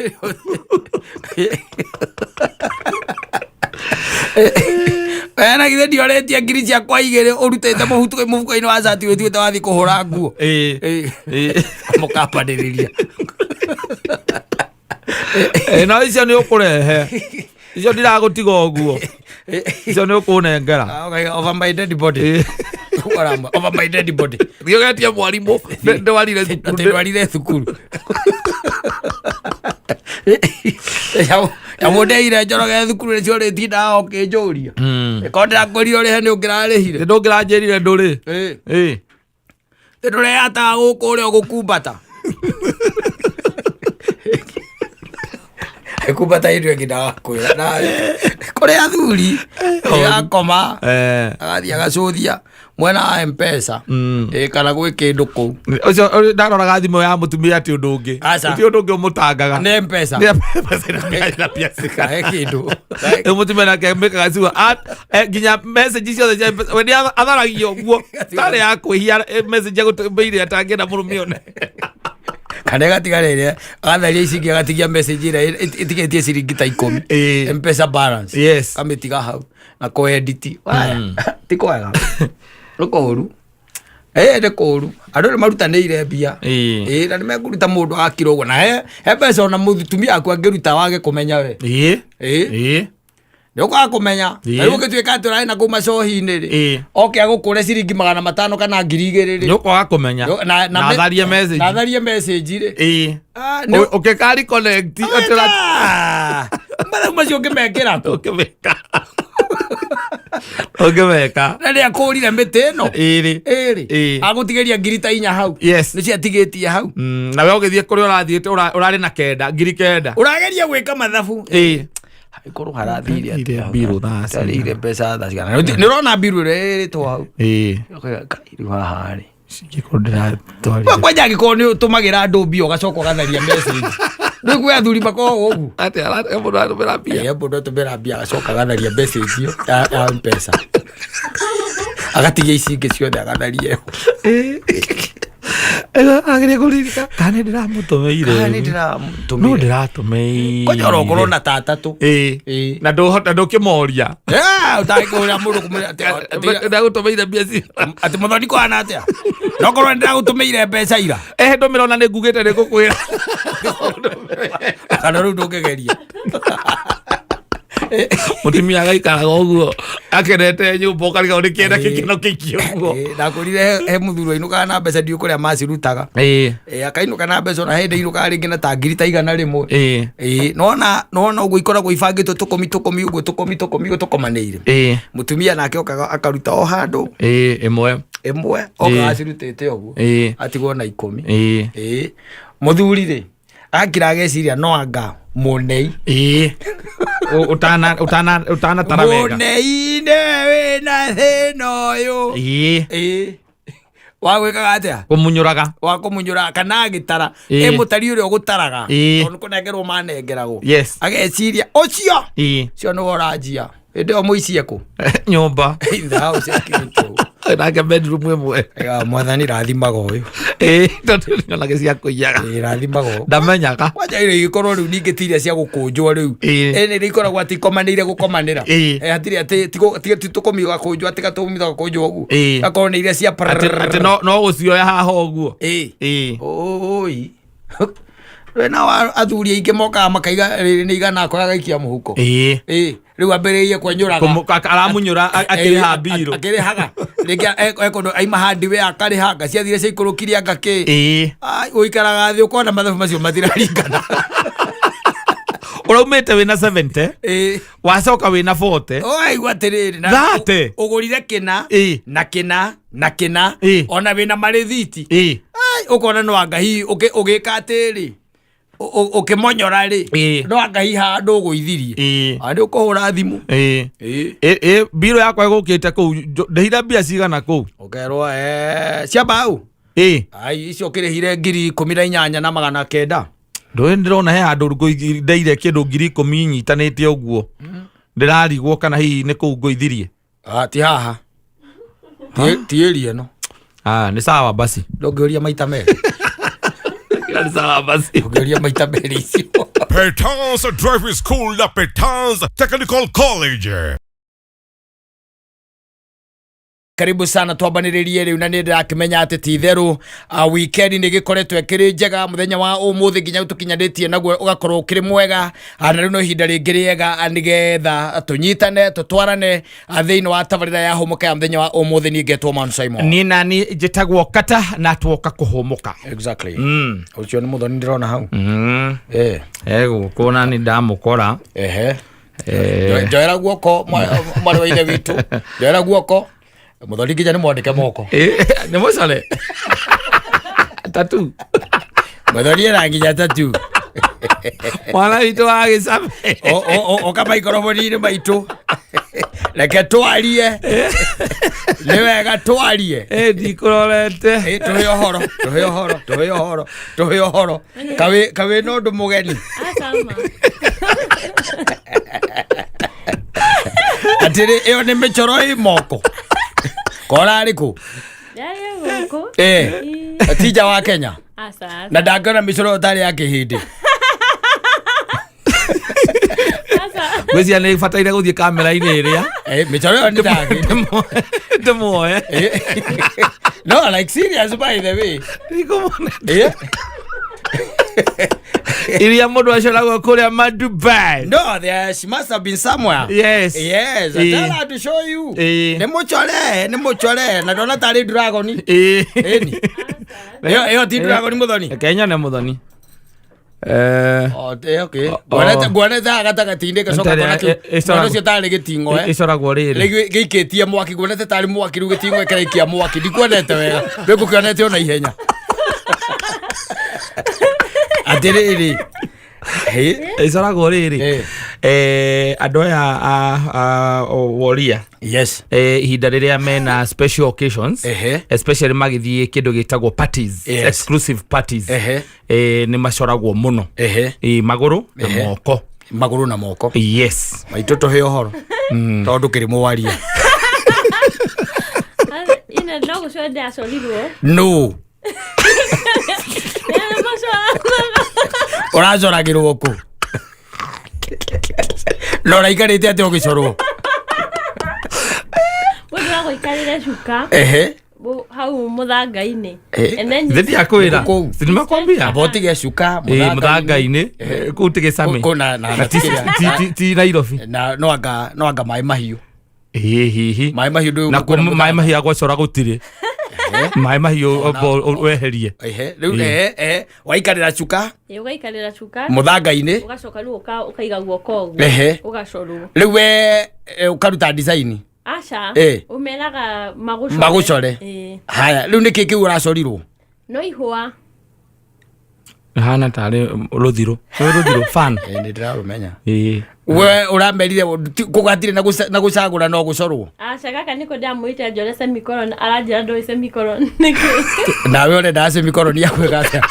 Eh, na githĩ ndiorĩtie ngiri ciakwa igĩrĩ ũrutĩte mũhuko-inĩ wa cati wĩtuĩte wathiĩ kũhũra nguo. Ĩĩ. Ĩĩ. Ĩĩ. Mũkambanĩrĩria. Ĩĩ, no icio nĩ ũkũrehe, icio ndiragũtiga ũguo, icio nĩ ũkũnengera. Ah, ũkaiga, over my dead body. Ĩĩ. Ũkaramba, over my dead body. Thiĩ ũgetie mwarimũ ndwarire Atĩ cukuru. ndwarire thukuru. Nyamũ ndeire Njoroge thukuru nĩcio ũrĩtindaga ũkĩnjũria. Ĩkorwo ndĩrakwĩrire ũrĩhe nĩ ũngĩrarĩhire. Ndũngĩranjĩrire ndũrĩ. Ĩĩ. Ĩĩ. Nĩ ndũreyataga gũkũ ũrĩa ũgũkumbata. Kumbata hĩndĩ ĩngĩ ndagakwĩra. Kũrĩ athuri akoma Eh. agathiĩ agacũthia mwena wa Mpesa. Ĩĩ, kana gwĩ kĩndũ kũu. Ũcio ndaroraga thimũ ya mũtumia ti ũndũ ũngĩ. Aca. Ti ũndũ ũngĩ ũmũtangaga. Nĩ Mpesa. Nĩ M-Pesa na mbia cigana. Kahe kĩndũ. Rĩu mũtumia nake mĩkaga ciuga nginya message ciothe cia M-Pesa we nĩ atharagia ũguo tarĩ ya kwĩhia message ya gũtũmĩire atangĩenda mũrũme one. Kana ĩgatigara ĩrĩa agatharia ici ingĩ agatigia message ĩrĩa ĩtigĩtie ciringi ta 10. Ĩĩ. Mpesa balance. Yes. Kamĩtiga hau na kũedit. Ti kwega. Nĩ kũũru. Ĩĩ nĩ kũũru. Andũ nĩ marutanĩire mbia. Ĩĩ. Ĩĩ na nĩ mekũruta mũndũ agakira ũguo na he mbeca ona mũtumia waku angĩruta wage kũmenya we. Ĩĩ. Ĩĩ. Ĩĩ. Nĩ ũkwaga kũmenya. Ĩĩ. Na rĩu ũngĩtuĩka atĩ ũrarĩ na kũu macohi-inĩ rĩ. Ĩĩ. Oke agũkũre ciringi 500 kana 2000 rĩ. Nĩ ũkwaga kũmenya. Na atharie message. Na atharie message rĩ. Ĩĩ. Ah, nĩ- Ũkĩkari connect atĩ Ah, mathabu macio ũngĩmekĩra kũ? ũngĩmeka. Ũngĩmeka. Na nĩ akũrire mĩtĩ ĩno. Ĩrĩ. Ĩrĩ. Ĩĩ. Agũtigĩria ngiri ta inya hau. Yes. Nĩ ciatigĩtie hau. Nawe ũgĩthiĩ kũrĩa ũrathiĩte ũrarĩ na kenda, 9,000. Ũrageria gwĩka mathabu. Ĩĩ. Ĩkorwo harathire atĩa Ndarĩire hau? mbiru thaa cigana. Ndarĩire mbeca thaa cigana. Nĩ ũrona mbiru ĩrĩa ĩrĩtwo hau. Ĩĩ. Ũkauga, "Kai, rĩu haha rĩ." Cingĩkorwo ndĩratwarire. Kwanja angĩkorwo nĩ ũtũmagĩra andũ mbia ũgacoka ũgatharia message. Rĩu kwĩ athuri makoragwo ũguo. Atĩ mũndũ aratũmĩra mbia. Ĩĩ, mũndũ atũmĩra mbia agacoka agatharia message ĩyo ya Mpesa. Agatigia ici ingĩ ciothe agatharia ĩyo. Ageria kũririka kana nĩ ndĩramũtũmĩire. Kana nĩ ndĩramũtũmĩire. No ndĩratũmĩire. Kwanja oro ũkorwo na ta atatũ. Ĩĩ. Ĩĩ. Na ndũhota ndũkĩmoria. Eh, ũtangĩkũhũrĩra mũndũ kũmwĩra atĩ Ndagũtũmĩire mbia cigana. atĩ mũthoni kũhana atĩa? No korwo nĩ ndĩragũtũmĩire mbeca ira. Eh, ndũmĩra ona nĩ ngugĩte nĩ ngũkwĩra. Kana rĩu ndũngĩgeria. Mũtumia agaikaraga ũguo akenete nyũmba ũkarigwo nĩ kĩenda gĩkeno kĩingĩ ũguo. Ĩĩ, ndakwĩrire he mũthuri wainũkaga na mbeca ndiũ kũrĩa macirutaga. Ĩĩ. Ĩĩ, akainũka na mbeca ona hĩndĩ ainũkaga rĩngĩ na ta ngiri ta 100. Ĩĩ. Ĩĩ, nona ũguo ikoragwo ibangĩtwo tũkũmi tũkũmi ũguo tũkũmi tũkũmi ũguo tũkomanĩire. Ĩĩ. Mũtumia nake okaga akaruta o handũ Ĩĩ, ĩmwe. ĩmwe okaga Ĩĩ. acirutĩte ũguo Ĩĩ. atigwo na 10. Ĩĩ. Ĩĩ. Mũthuri rĩ akira ageciria no anga mũnei. Ĩĩ. Ũtana ũtana ũtanatara wega. Mũnei nĩwe wĩna thĩna ũyũ. Ĩĩ. Ĩĩ. Wa gwĩkaga atĩa? Kũmunyũraga. Wa kũmunyũra kana agĩtara. Ĩĩ. Ĩ mũtari ũrĩa ũgũtaraga. Ĩĩ. Tondũ kũnengerwo manengeragwo. Yes. Ageciria ũcio. Ĩĩ. Ũcio nĩwe ũranjia. Hĩndĩ ĩyo mũici ekũ? Nyũmba. In the house ekĩrĩtwo. Nake bedroom ĩmwe. Ega, mwathani rathimaga ũyũ. Ĩĩ, tondũ nĩonage cia kũiyaga. Ĩĩ, rathimaga ũyũ. Ndamenyaga. Kwanja irio igĩkorwo rĩu ningĩ ti iria cia gũkũnjwo rĩu. Ĩĩ. Ĩĩ nĩ iria ikoragwo atĩ ikomanĩire gũkomanĩra. Ĩĩ. Ĩ, hatirĩ atĩ ti tũkũmi gakũnjwo atĩ gatũmi gakũnjwo ũguo. Ĩĩ. Gakorwo nĩ iria cia Atĩ no gũcioya haha ũguo. Ĩĩ. Ĩĩ. Oi. We nao athuri aingĩ mokaga makaiga rĩrĩ nĩ igana akoya agaikia mũhuko. Ĩĩ. Ĩĩ. Rĩu ambĩrĩirie kwenyũraga. Aramunyũra akĩrĩha mbirũ. Akĩrĩhaga. Rĩngĩ ekũndũ aima hardware akarĩha anga ciathire ciaikũrũkirie anga kĩ. Ĩĩ. Ai, ũikaraga thĩ ũkona mathabu macio matiraringana. Ũraumĩte wĩna 70. Ĩĩ. Wacoka wĩna 40. Ũraigua atĩrĩrĩ na 30. ũgũrire kĩna Ĩĩ. na kĩna na kĩna Ĩĩ. ona wĩna marĩthiti. Ĩĩ. Ai, ũkona no anga hihi ũgĩka atĩrĩ ũkĩmonyora rĩ Ĩĩ. no anga hihi handũ ũgũithirie. Ĩĩ. Nĩ ũkũhũra thimũ. Ĩĩ. Ĩĩ. Ĩ mbirũ yakwa ĩgũkĩte kũu ndĩhire mbia cigana kũu. Ũkerwo cia mbaũ. Ĩĩ. Ai, icio ũkĩrĩhire 18,900. Ndũĩ ndĩrona he handũ ndeire kĩndũ 10,000 nyitanĩte ũguo. Ndĩrarigwo kana hihi nĩ kũu ngũithirie. Ah, ti haha. Ti area ĩno. Ah, nĩ sawa basi. Ndũngĩũria maita merĩ. Nĩ sawa basi. Ndũngĩũria maita merĩ icio. Petans Driving School na Petans Technical College. Karibu sana twambanĩrĩrie rĩu na nĩ ndĩrakĩmenya atĩ ti itherũ, weekend nĩ gĩkoretwo ĩkĩrĩ njega mũthenya wa ũmũthĩ nginya tũkinyanĩtie naguo ũgakorwo ũkĩrĩ mwega, na rĩu no ihinda rĩngĩ rĩega, nĩgetha tũnyitane tũtwarane, thĩinĩ wa tabarĩra ya hũmũka ya mũthenya wa ũmũthĩ. Niĩ ngetwo Man Simon. Niĩ nani njĩtagwo Kata na tuoka kũhũmũka. Exactly. Ũcio nĩ mũthoni ndĩrona hau. Egũkũ na nĩ ndamũkora. Ehe. Njoera guoko, mwarĩ wa ithe witũ, njoera guoko. Mũthoni nginya nĩ mwandĩke moko. Nĩ mũcore tatu. Mũthoni ena nginya tatu. Mwana witũ wa gĩcame. Oka maikoroboni-inĩ maitũ, reke twarie, nĩ wega twarie. Ndikũrorete. Tũhe ũhoro, tũhe ũhoro, tũhe ũhoro, tũhe ũhoro. Kawĩ no ũndũ mũgeni. Acama. Atĩrĩ, ĩyo nĩ mĩcoro ĩ moko korarĩ kũ? Yarĩ gũkũ. Tija wa Kenya. Aca. Na ndangĩona mĩcoro ĩyo tarĩ ya kĩhĩndĩ. Aca. Ngwĩciria nĩ bataire gũthiĩ kamera-inĩ ĩrĩa Mĩcoro ĩyo nĩ ta kĩhĩndĩ. Ndĩmuoe. No, like serious, by the way. Ndikũmuona. Iria mũndũ acoragwo kũrĩa Madubai. No, there she must have been somewhere. Yes. Yes, I tell her to show you. Nĩ mũcore, nĩ mũcore, na ndona tarĩ dragon. Ĩni. Ĩyo ti dragon, mũthoni. Reke nyone mũthoni. Oh, okay. Nguonete haha gatagatĩ-inĩ gacoka Ntarĩ- kona kĩu. ĩcoragwo- Mwena ũcio tarĩ gĩting'oe. Ĩcoragwo rĩrĩ. Rĩu gĩikĩtie mwaki, nguonete tarĩ mwaki, rĩu gĩting'oe kĩraikia mwaki. Ndikuonete wega. Rĩu ngũkĩonete ona ihenya. Atĩrĩrĩ. Hĩ. Ĩcoragwo rĩrĩ. Andũ aya a woria ihinda rĩrĩa mena special occasions, especially magĩthiĩ kĩndũ gĩtagwo parties, exclusive parties, nĩ macoragwo mũno. Magũrũ na moko. Magũrũ na moko. Yes. Maitũ, tũhe ũhoro. Tondũ kĩrĩ mwaria. Ina no gũcora ndĩracorirwo. No. Nĩ macoraga. Ũracoragĩrwo kũ? Na ũraikarĩte atĩa ũgĩcorwo? Mũndũ agũikarĩre cuka hau mũthanga-inĩ. And then you Thĩ ndiakwĩra. Kũu. Nimekwambia. Amba ũtige cuka. Mũthanga-inĩ kũu ti gĩcame. Kũu na Na ti Nairobi. Na no anga maĩ mahiũ. Hihi. Maĩ mahiũ ndũĩ. Na kuo maĩ mahiũ agwacora gũtirĩ maĩ mahiũ, amba weherie. Ehe, rĩu ehe, waikarĩra cuka. Ũgaikarĩra cuka Mũthanga-inĩ. Ũgacoka rĩu ũkaiga guoko ũguo. Ũgacorwo. Rĩu we ũkaruta design? Aca. Ũmeraga magũcore. Magũcore. Haya, rĩu nĩkĩ kĩu ũracorirwo? No ihũa. Hana tarĩ rũthirũ. Nĩ rũthirũ fan. Nĩ ndĩrarũmenya. We ũramerire kũgatirĩ na gũcagũra, no gũcorwo? Aca, gaka nĩko ndĩramwĩte njore semicolon, aranjĩra ndoĩ semicolon nĩkĩ. Nawe ũrenda semicolon ya gwĩka atĩa?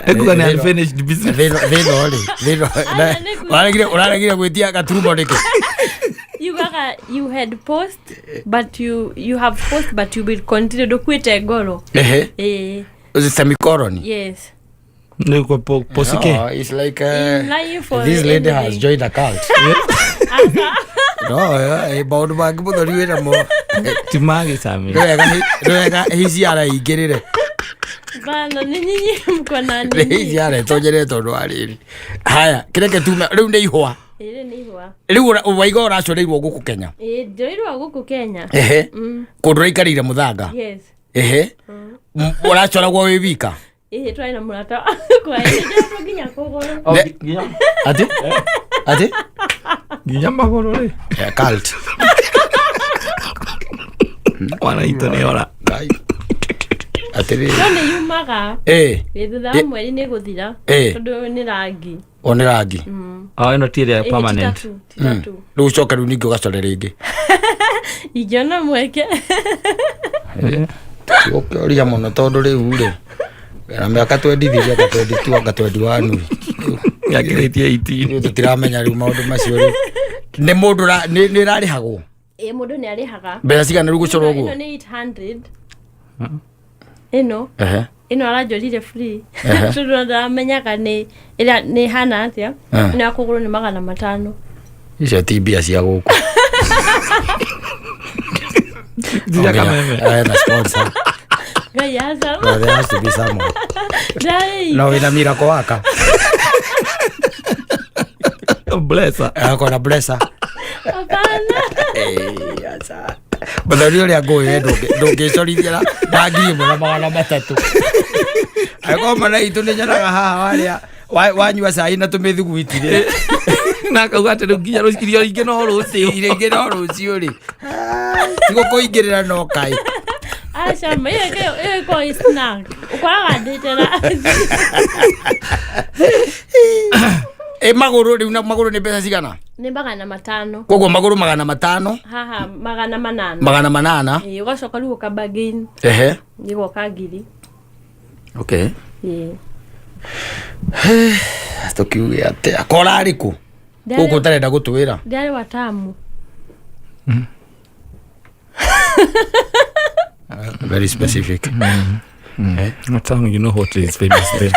Ekuga nĩ unfinished business. Thĩna rĩ, thĩna Aca, nĩguo. ũraregire gwĩtia gaturumo nĩkĩ? Yugaga you had post but you have post but you will continue, ndũkuĩte ngoro. Semicolon. Yes. Nĩ posike. No, it's like In line for this lady has anything. joined a cult. No, maũndũ mangĩ mũthoni wĩna mo. Ti magĩcame. Nĩ wega hiciara ingĩrĩre. Bana, nĩ nyinyi mko na Nĩ nini. hiciara ĩtonyere tondũ wa rĩrĩ. Haya, kĩreke tume rĩu nĩ ihũa. Ĩrĩ nĩ ihũa. Rĩu waiga ũracoreirwo gũkũ Kenya? Ĩĩ, njoirwo gũkũ Kenya. Kũndũ ũraikarĩire mũthanga? Yes. Ũracoragwo wĩ wika? Ĩĩ, twarĩ na mũrata wakwa. Nĩnjoretwo nginya kũgũrũ. Atĩ? Atĩ? Nginya magũrũ rĩ. Cult. Mwana witũ nĩ ora. Ngai. Atĩrĩrĩ. No nĩ yumaga. Ĩ, thutha wa mweri nĩ gũthira. Tondũ nĩ rangi. O nĩ rangi. Oh, ĩno ti ĩrĩa Ĩĩ, ti permanent. tattoo, ti tattoo. Rĩu ũcoke rĩu ningĩ ũgacore rĩngĩ? Ingĩona mweke. Ũkĩoria mũno tondũ rĩu rĩ na mĩaka 23 anga 22 anga 21. Nĩakĩrĩtie 18. Ithuĩ tũtiramenya rĩu maũndũ macio rĩu nĩ mũndũ nĩ ĩrarĩhagwo. Ĩ, mũndũ nĩ arĩhaga. Mbeca cigana rĩu gũcorwo Ĩno ũguo? nĩ 800 ĩno. Ehe. Ĩno aranjorire free Ehe. tondũ ndamenyaga nĩ ĩrĩa nĩ hana atĩa. Eh. Ĩno ya kũgũrũ nĩ 500. Icio ti mbia cia gũkũ. Tiga Kameme. Eh, na sponsor. Ngai aca. No, there has to be someone. Ndai. No, wĩna miracle waka. Bless her. Ako na blesser. Hapana. Eh, aca. Mũthoni ũrĩa ngũĩ we ndũngĩcorithia na 1300. Angĩkorwo mana itũ nĩ nyonaga haha warĩa wanyua cai na tũmĩthuguiti rĩ. Na akauga atĩ rĩu nginya irio ingĩ no rũciũ. Irio ingĩ no rũciũ rĩ. Tigũkũingĩrĩra no kaĩ. Aca ma ĩyo ĩyo ĩkoragwo ĩ snack. Ũkoraga ndĩte na Ĩ magũrũ rĩu na magũrũ nĩ mbeca cigana? Nĩ 500. Koguo magũrũ 500. Haha 800. 800. Ĩĩ, ũgacoka rĩu ũka bargain. Ehe. Ĩgoka 1000. Okay. Ĩĩ. Tũkiuge atĩa? Korarĩ kũ? Gũkũ ũtarenda gũtwĩra. Ndĩarĩ Watamu. Very specific. Watamu, you know what is famous there.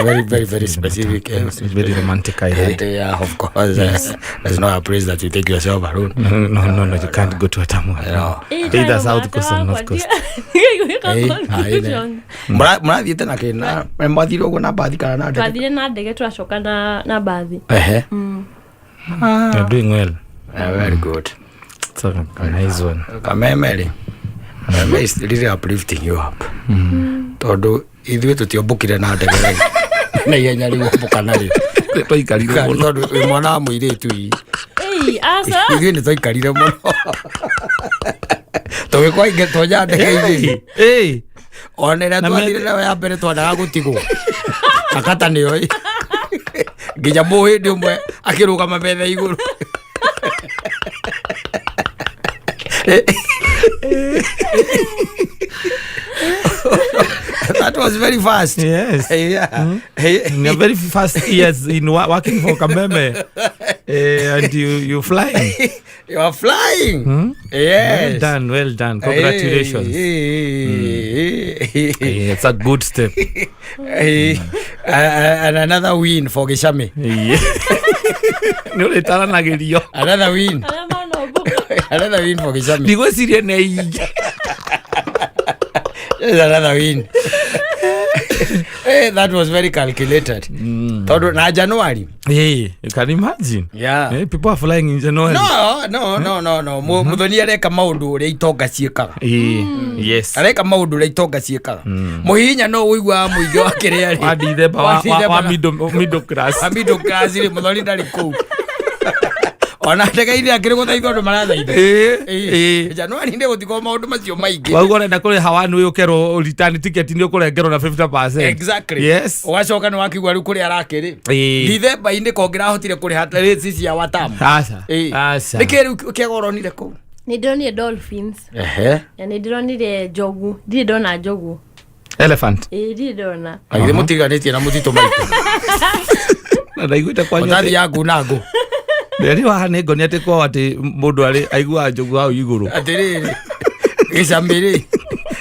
Very, very, very specific. It's very romantic island. Yeah, of course. Yes. There's not a place that you take yourself alone. No, no, no, no, you can't go to Watamu. No. Either South Coast or North Coast. Eh, Coast. Mũrathiĩte na kĩ? Mwathire ũguo na mbathi kana na ndege? Twathire na ndege twacoka na mbathi. Ehe. You're doing well. Very good. It's a nice one. Kameme rĩ. Kameme is really uplifting you up. Tondũ ithuĩ tũtiombũkire na ndege rĩ. Na ihenya rĩu ombũka narĩo. Twaikarire mũno. Tondũ wĩ mwana wa mũirĩtu ii. Ĩi, aca. Ithuĩ nĩ twaikarire mũno. Tũgĩkwa tonya ndege-inĩ. Hey. Ona ĩrĩa Na twathire nayo ya mbere twandaga gũtigwo. Akata nĩyo ĩ. Nginya mũhĩndĩ ũmwe akĩrũgama metha igũrũ. That was very fast. Yes. Yeah. In your very first years in working for Kameme, and you flying. You are flying. Yes. Well done, well done. Congratulations. Hey, hey, hey. Yeah, it's a good step. Hey. And another win for Gishami. Yeah. Nĩ ũrĩtaranagĩrio. Another win. Arĩa manombũka. Another win for Gishami. Ndigwĩciria nĩ aingĩ. Yes, another win. Hey, that was very calculated. Tondũ na January. Hey, you can imagine. Yeah. Hey, people are flying in January. No, no, no, no, no. Muthoni areka maũndũ ũrĩa itonga ciĩkaga. Yes. Areka maũndũ ũrĩa itonga ciĩkaga. Mũhihinya no ũiguaga mũingĩ wa kĩrĩa rĩ. Wa Dithemba wa middle class. Wa middle class rĩ, Muthoni ndarĩ kũu. Ona ndege-inĩ akĩrĩ gũthaithwo andũ marathaitha. January nĩ gũtikorwo maũndũ macio maingĩ. Wauga ũrenda kũrĩha one way ũkerwo return ticket nĩ ũkũrengerwo na 50%. Exactly. Yes. Ũgacoka nĩ wakigua rĩu kũrĩa arakĩrĩ. Dithemba-inĩ kongĩrahotire kũrĩha rates cia Watamu. Aca. Aca. Nĩkĩ rĩu kĩaga ũronire kũu? Nĩ ndĩronire dolphins. Ehe. Na nĩ ndĩronire njogu. Ndirĩ ndona njogu. Elephant. Ĩĩ, ndirĩ ndona. Na githĩ mũtiganĩtie na mũtitũ maitũ. Na ndaiguĩte kwanyu atĩ- Ũtathiaga nguna ngũ. Ndĩrĩ haha nĩ ngoni atĩ kwao atĩ mũndũ arĩ aiguaga njogu hau igũrũ. Atĩrĩrĩ, gĩcamĩ rĩ,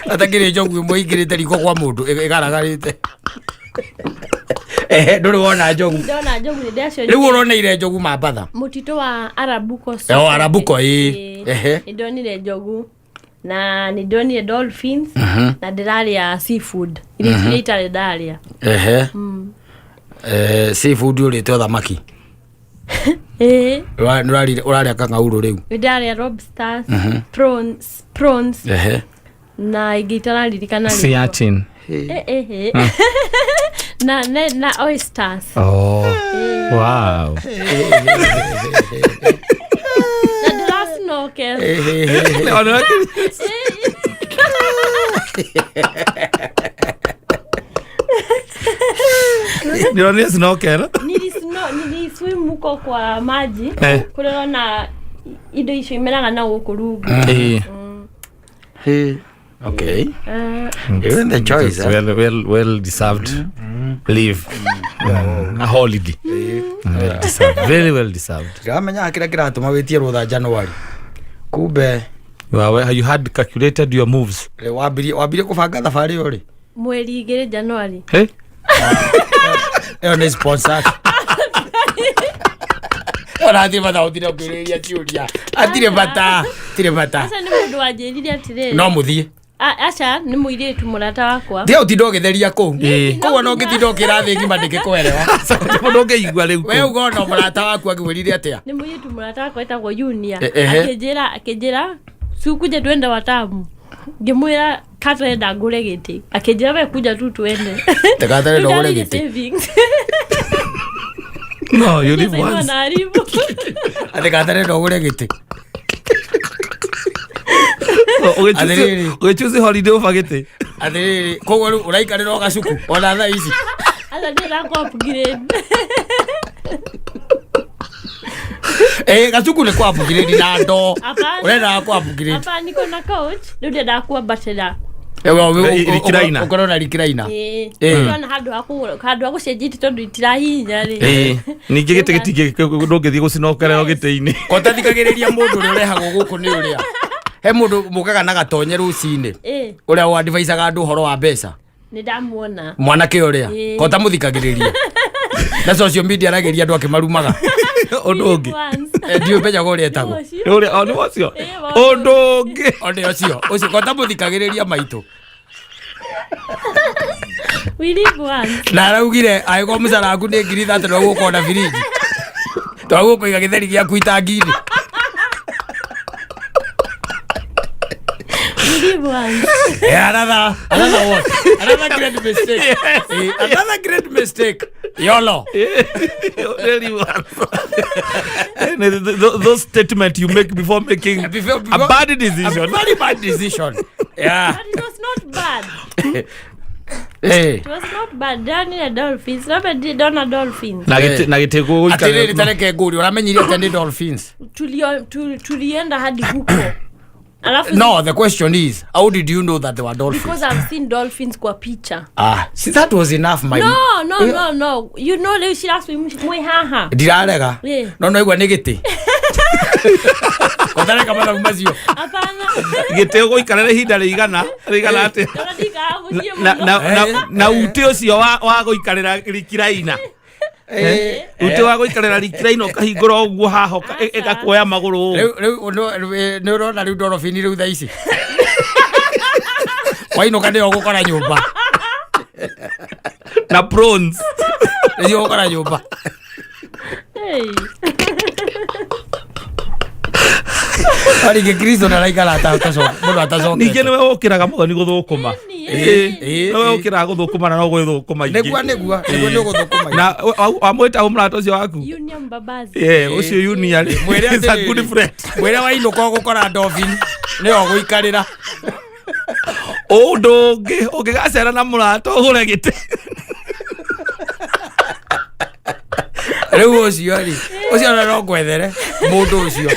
atakĩrĩ njogu ĩmwe ĩingĩrĩte riko kwa mũndũ ĩgaragarĩte. Ehe, ndũrĩ wona njogu. Ndona njogu nĩ ndĩracionire. Rĩu ũroneire njogu Mambatha. Mũtitũ wa Arabuko. O, Arabuko, ĩĩ. Ehe. Nĩ ndonire njogu na nĩ ndonire dolphins na ndĩrarĩa seafood. Irio itarĩ ndarĩa. Ehe. Seafood ũrĩte o thamaki. Ĩĩ. Ũrarĩa kang'aurũ rĩu. Nĩ ndarĩa lobsters, prawns Ehe. na ingĩ itararirikana rĩtwa. Sea urchin. Na oysters. Oh. Wow. Na ndĩra snorkel. Ndĩronire snorkel. Niliswim huko kwa maji Eh. kũrĩa ũrona indo icio imeraga na gũkũ rungu. Okay. Even the choice, eh? Well, well, well deserved. Leave. A holiday. Well deserved. Very well deserved. Ndiramenya kĩrĩa kĩratũma wĩtie rũtha January, kumbe. You had calculated your moves. Rĩ, wambirie kũbanga thabarĩ ĩyo rĩ? Mweri 2 January. Hey? Ĩyo nĩ sponsor ũrathiĩ mathaũthire ũkĩũrĩria ciũria, atirĩ bata, tirĩ bata. Aca, nĩ mũndũ wanjĩrire atĩrĩrĩ. No mũthiĩ. Aca, nĩ mũirĩtu mũrata wakwa. Tiga ũtinda ũgĩtheria kũu. Ĩĩ. Koguo no ũngĩtinda ũkĩrathĩ ng'ima ndĩngĩkwerewa. Mũndũ ũngĩigua rĩu. We uga ona mũrata waku akĩwĩrire atĩa? Nĩ mũirĩtu mũrata wakwa etagwo Yunia. Ehe. Akĩnjĩra sikuje twende Watamu. Ngĩmwĩra katarenda ngũre gĩtĩ, akĩnjĩra we kuja tu tuende. Takatarenda Rĩu ũgũre ndarĩ gĩtĩ. savings. No, you live Sasa once. wanaharibu. Atĩ katarenda ũgũre gĩtĩ. Atĩrĩrĩ. Ũgĩchoose holiday over gĩtĩ. Atĩrĩrĩ, koguo rĩu ũraikarĩra o gacuku ona thaa ici? Aca, ndĩrenda upgrade. Ĩ, gacuku nĩ kwa upgrade na ndoo. Hapana. Ũrendaga kwa upgrade. Hapana, niko na couch, rĩu ndĩrendaga kwambatĩra. Recliner. Ũkorwo na recliner. Ĩĩ. Ĩĩ. Ndona handũ ha gũcenjia itĩ tondũ itirahihinya rĩ. Ĩĩ. Ningĩ gĩtĩ gĩtingĩ ndũngĩthiĩ gũcinokererwo gĩtĩ-inĩ. Kotathikagĩrĩria mũndũ ũrĩa ũrehagwo gũkũ nĩ ũrĩa he mũndũ mũkaga na gatonye rũcinĩ, ũrĩa wadivaicaga andũ ũhoro wa mbeca. Nĩ ndamuona. Mwanake ũrĩa. Ĩĩ. Kota mũthikagĩrĩria na social media aragĩria andũ akĩmarumaga. Ũndũ ũngĩ. Once. Ndiũĩ menyaga ũrĩa etagwo. Ũcio. Ũrĩa o nĩ ũcio. Ĩĩ, wa- Ũndũ ũngĩ. One ũcio kota mũthikagĩrĩria maitũ. We live once. Na araugire angĩkorwo mũcara waku nĩ 30,000, twagũka na biriji, twagũkũiga gĩtheri gĩaku itangi-inĩ. We live once. Another what? Another great mistake. Another great mistake. YOLO. Really was. Those statement you make before making a bad A decision. very bad decision. Yeah. But it was not bad. It was not bad. Ndonire dolphins. Labda ndona dolphins. Na gĩtĩ na gĩtĩ Atĩrĩrĩ, gũgũikara. tareke ngũri, ũramenyire atĩa nĩ dolphins? Tulienda hadi huko. Alafu No, the question is, how did you know that they were dolphins? Because I've seen dolphins kwa picha. Ah, see, that was enough, my No. You know rĩu ciraswim mwĩ haha. Ndirarega. No no igua nĩ gĩtĩ. Kotareka mathabu macio. Hapana. Gĩtĩ ũgũikarĩra ihinda rĩigana atĩa? Ndona ndikaraga mũciĩ Na mũno. na ute ũcio wa gũikarĩra recliner. Ute wa gũikarĩra recliner ũkahingũra ũguo haha ĩgakuoya magũrũ ũũ. Rĩu nĩ ũrona rĩu dolphin rĩu thaa ici. Wainũka nĩyo ũgũkora nyũmba. Na prawns. Nĩcio ũgũkora nyũmba. Hey. Arĩngĩ Kristo ndaraikara mũndũ atacokete. Ningĩ nĩwe ũkĩraga mũthoni gũthũkũma. Ĩĩ, Nĩwe ĩĩ. ũkĩraga gũthũkũma na no gwĩthũkũma ingĩ. Nĩguo nĩ ũgũthũkũma. Na wamwĩta mũrata ũcio waku? Union Mbabazi. Yeah, ũcio Yunia rĩ. Mwĩre Is a atĩrĩrĩ, good friend. Mwĩre wainũka ũgũkora dolphin nĩyo ũgũikarĩra. Ũndũ ũngĩ ũngĩgacera na mũrata ũgũre gĩtĩ. Rĩu ũcio rĩ, ũcio ona no ngwethere mũndũ ũcio.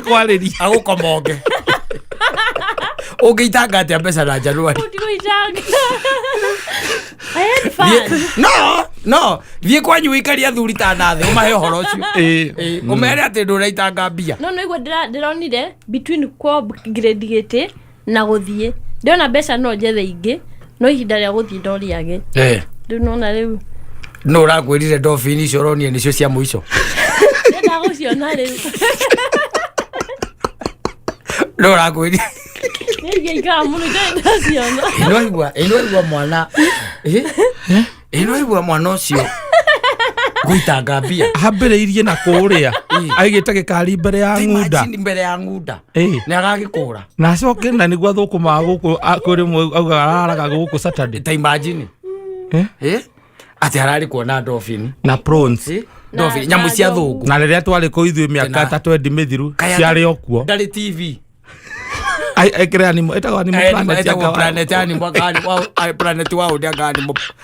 Kwarĩria. Agũkomonge. Ũngĩitanga atĩa mbeca na January? Tũtigũitanga. I had fun. No, thiĩ kwanyu ũikarie athuri ta nathĩ ũmahe ũhoro ũcio. Ĩĩ. Ĩĩ, ũmere atĩ ndũraitanga mbia. No igua ndĩronire between kwa upgrade gĩtĩ na gũthiĩ. Ndĩrona mbeca no njethe ingĩ, no ihinda rĩa gũthiĩ no rĩage. Rĩu nona rĩu. No ũrakwĩrire dolphin icio ũronire nĩcio cia mũico. Ndĩrenda gũciona rĩu. No ũrakwĩrire. Nĩ ingĩikara mũno itarĩ ndaciona. Ĩno aigua mwana. Ĩno aigua mwana ũcio gũitanga mbia. Hambĩrĩirie na kũrĩa aigĩte gĩkari mbere ya ng'unda. Imagine mbere ya ng'unda. Nĩ agagĩkũra. Na acoke na nĩguo athũkũmaga gũkũ kwĩ rĩmwe augaga araraga gũkũ Saturday. Ta imagine. Atĩ ararĩ kuona dolphin. Na prawns. Dolphin, nyamũ cia thũngũ. Na rĩrĩa twarĩ kũu ithuĩ mĩaka Tena. ta 20 mĩthiru Kaya ciarĩ o kuo. Ndarĩ TV. Ekĩre animal, ĩtagwo animal planet Etagwo planet animal planet world anga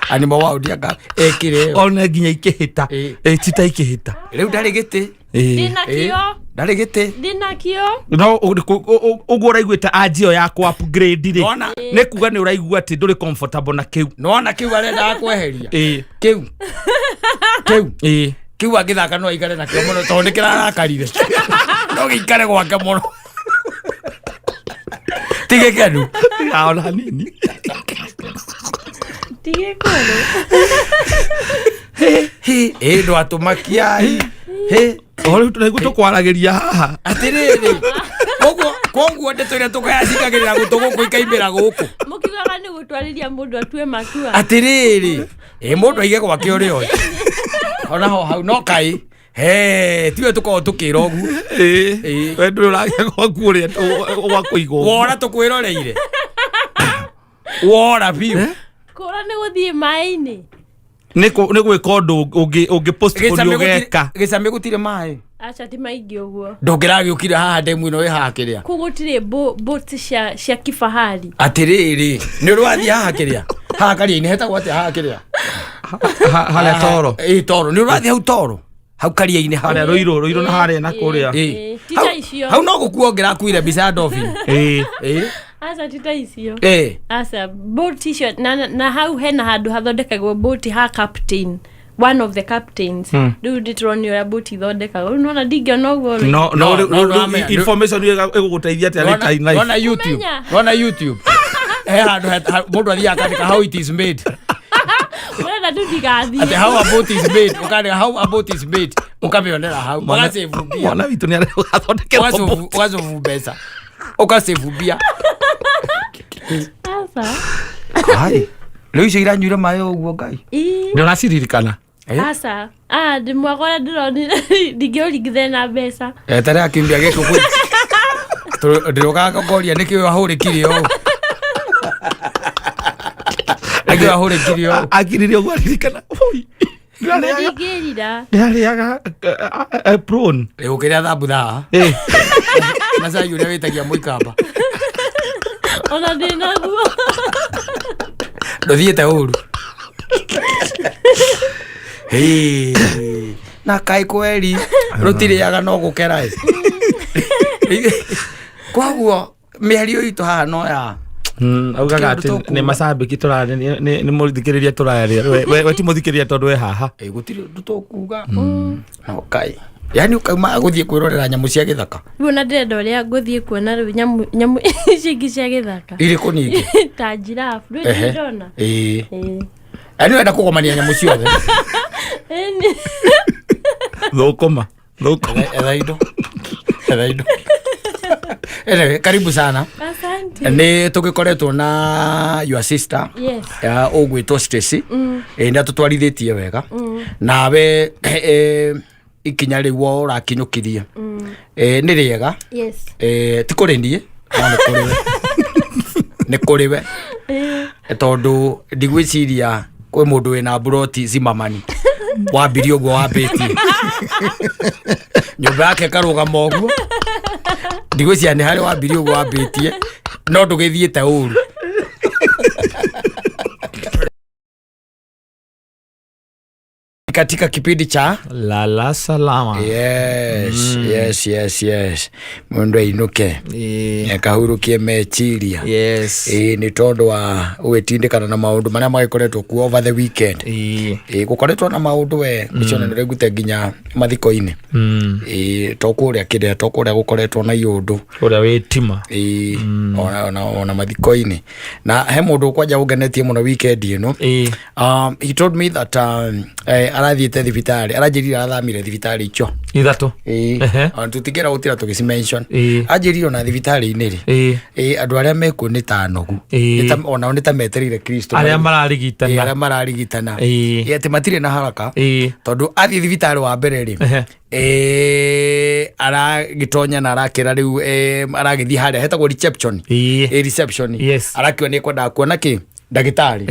animal world anga ekĩre ĩyo. One nginya ikĩhĩta. Ĩ. Chita ikĩhĩta. Rĩu ndarĩ gĩtĩ. Ndĩnakĩo. Ndarĩ gĩtĩ. Ndĩnakĩo. No ũguo ũraiguĩte anjio ya ku upgrade rĩ, Nona. nĩ kuga nĩ ũraigua atĩ ndũrĩ comfortable na kĩu. Nona kĩu arendaga kweheria. Ĩ. Kĩu kĩu Ĩ. Kĩu angĩthaka no aikare nakĩo mũno tondũ nĩ kĩrarakarire, no gĩikare gwake mũno, ti gĩkenu. Ona hanini. Ndigĩkũrũ. Ĩ ndwatũmakia hĩ. O rĩu tũraigua tũkwaragĩria haha. Atĩrĩrĩ, koguo ndeto ĩrĩa tũkayacikagĩrĩra gũtũ gũkũ ikaimĩra gũkũ. Mũkiugaga nĩ gũtwarĩria mũndũ atue matua. Atĩrĩrĩ, ĩ mũndũ aige gwake ũrĩa oĩ onaho hau no kaĩ he tiwe tũkoragwo tũkĩra ũguo. Ĩ. Ĩ. We ndũrĩ ũragĩa gwaku ũrĩa gwa kũigwo. Wora tũkwĩroreire wora biũ. Kũra nĩ gũthiĩ maĩ-inĩ. Nĩ gwĩka ũndũ ũngĩ ũngĩ postpone ũgeka. Gĩcamĩ gũtirĩ maĩ. Aca, ti maingĩ ũguo. Ndũngĩragĩũkire haha ndemu ĩno ĩ haha kĩrĩa. Kũu gũtirĩ boat cia kifahari. Atĩrĩrĩ, nĩ ũrĩ wathiĩ haha kĩrĩa, haha karia-inĩ hetagwo atĩa, haha kĩrĩa? Harĩa toro. Ĩ toro, nĩ ũrathiĩ hau toro, hau karia-inĩ hau. Harĩa rũirũ na harĩa na kũrĩa. Ĩ. Ĩ, ti ta icio. Hau no gũkua ũngĩrakuire mbica ya dolphin. Ĩ. Ĩ. Aca, ti ta icio. Ĩ. Aca, boat icio na hau hena handũ hathondekagwo boat ha captain, one of the captains. Rĩu ndĩtũronio ũrĩa boat ithondekagwo. Rĩu nona ndingĩona ũguo rĩ. No no. No, Rĩu- no, rĩu no, amenya. Information ĩyo ĩgũgũteithia atĩa later in life? Nona YouTube. Kũmenya. Nona YouTube he handũ mũndũ athiaga akandĩka "how it is made". Ũrenda tu ndigathiĩ. Atĩ "how a boat is made", ũkandĩka "how a boat is made", ũkamĩonera hau, ũgacĩbu mbia. Mwana witũ nĩ athondekerwo boat. Ũgacĩbu mbeca, ũgacĩbu mbia. Aca. Ai, rĩu icio iranyuire maĩ ũguo, Ngai. Ĩ. Nĩ ũraciririkana? Aca, ah, ndĩ mwaka ũrĩa ndĩronire ndingĩũringithania na mbeca. Eterera kiumbia gĩkĩ ndĩrokaga ngoria nĩkĩ wahũrĩkire ũũ, nĩkĩ wahũrĩkire ũũ. Akiririe ũguo aririkana. Oi, ndĩrarĩaga Ndingĩrira. ndĩrarĩaga prawn. Rĩu ũkĩrĩa thambutha Ĩ. na cai ũrĩa wĩtagia mũikamba. Ona ndĩnaguo. Ndũthiĩte ũru. Hĩ, na kaĩ kweri rũtirĩaga no gũkera ĩ. Koguo mĩario itũ haha no ya Augaga Kĩndũ atĩ tũkuga. nĩ macambĩki tũrarĩa, nĩ mũthikĩrĩria tũrarĩa. We ti mũthikĩrĩria tondũ we haha. Ĩ, gũtirĩ ũndũ tũkuga no kaĩ yani ũkauma gũthiĩ kwĩrorera nyamũ cia gĩthaka. Rĩu ona ndĩrenda ũrĩa ngũthiĩ kuona rĩu nyamũ ici ingĩ cia gĩthaka. Irĩkũ ningĩ? Ta giraffe rĩu ndĩrona. Ĩĩ. Ĩ. Yani wenda kũgomania nyamũ ciothe. Ĩni. Thũkũma thũkũma. Etha indo, etha indo. Anyway, karibu sana. Asante. Nĩ tũgĩkoretwo na your sister Yes. ya ũgwĩtwo Stacy. Ĩ nĩ atũtwarithĩtie wega nawe ikinya rĩu ũrakinyũkirie nĩ rĩega. Yes. Ti kũrĩ niĩ no nĩ kũrĩ we, nĩ kũrĩ we. Tondũ ndigwĩciria kwĩ mũndũ wĩna mburoti Zimmerman wambirie ũguo wambĩtie nyũmba yake ĩkarũgama ũguo. Ndigwĩciria nĩ harĩ wambirie ũguo wambĩtie no ndũgĩthiĩte ũru. Katika kipindi cha Lala Salama. Yes, mundu ainuke, akahurukie meciria. Ĩĩ, nĩ tondũ wa gwĩtindĩkana na maũndũ marĩa magĩkoretwo kuo over the weekend. Ĩĩ, gũkoretwo na maũndũ we ũcio nĩ ndĩraiguĩte nginya mathiko-inĩ. Ĩĩ, to kũrĩa kĩrĩa, to kũrĩa gũkoretwo na iũndũ. Ũrĩa wĩtima. Ĩĩ, ona mathiko-inĩ na he mũndũ kwanja ũngenetie mũno weekend ĩno. He told me that arathiĩte thibitarĩ, aranjĩrire arathamire thibitarĩ icio Ithatũ. Ĩĩ. Ona tũtingĩenda gũtira tũgĩci mention. Anjĩrire ona thibitarĩ-inĩ rĩ, ĩĩ, andũ arĩa mekuo nĩ ta nogu. Nĩ onao nĩ ta metereire Kristo. Arĩa Ĩĩ, mararigitana. arĩa mararigitana. Ĩĩ, atĩ matirĩ na haraka tondũ athiĩ thibitarĩ wa mbere rĩ, aragĩtonya na arakĩra rĩu, aragĩthiĩ harĩa hetagwo reception. Ĩĩ, reception. Arakiuga nĩ ekwendaga kuona kĩ Ndagĩtarĩ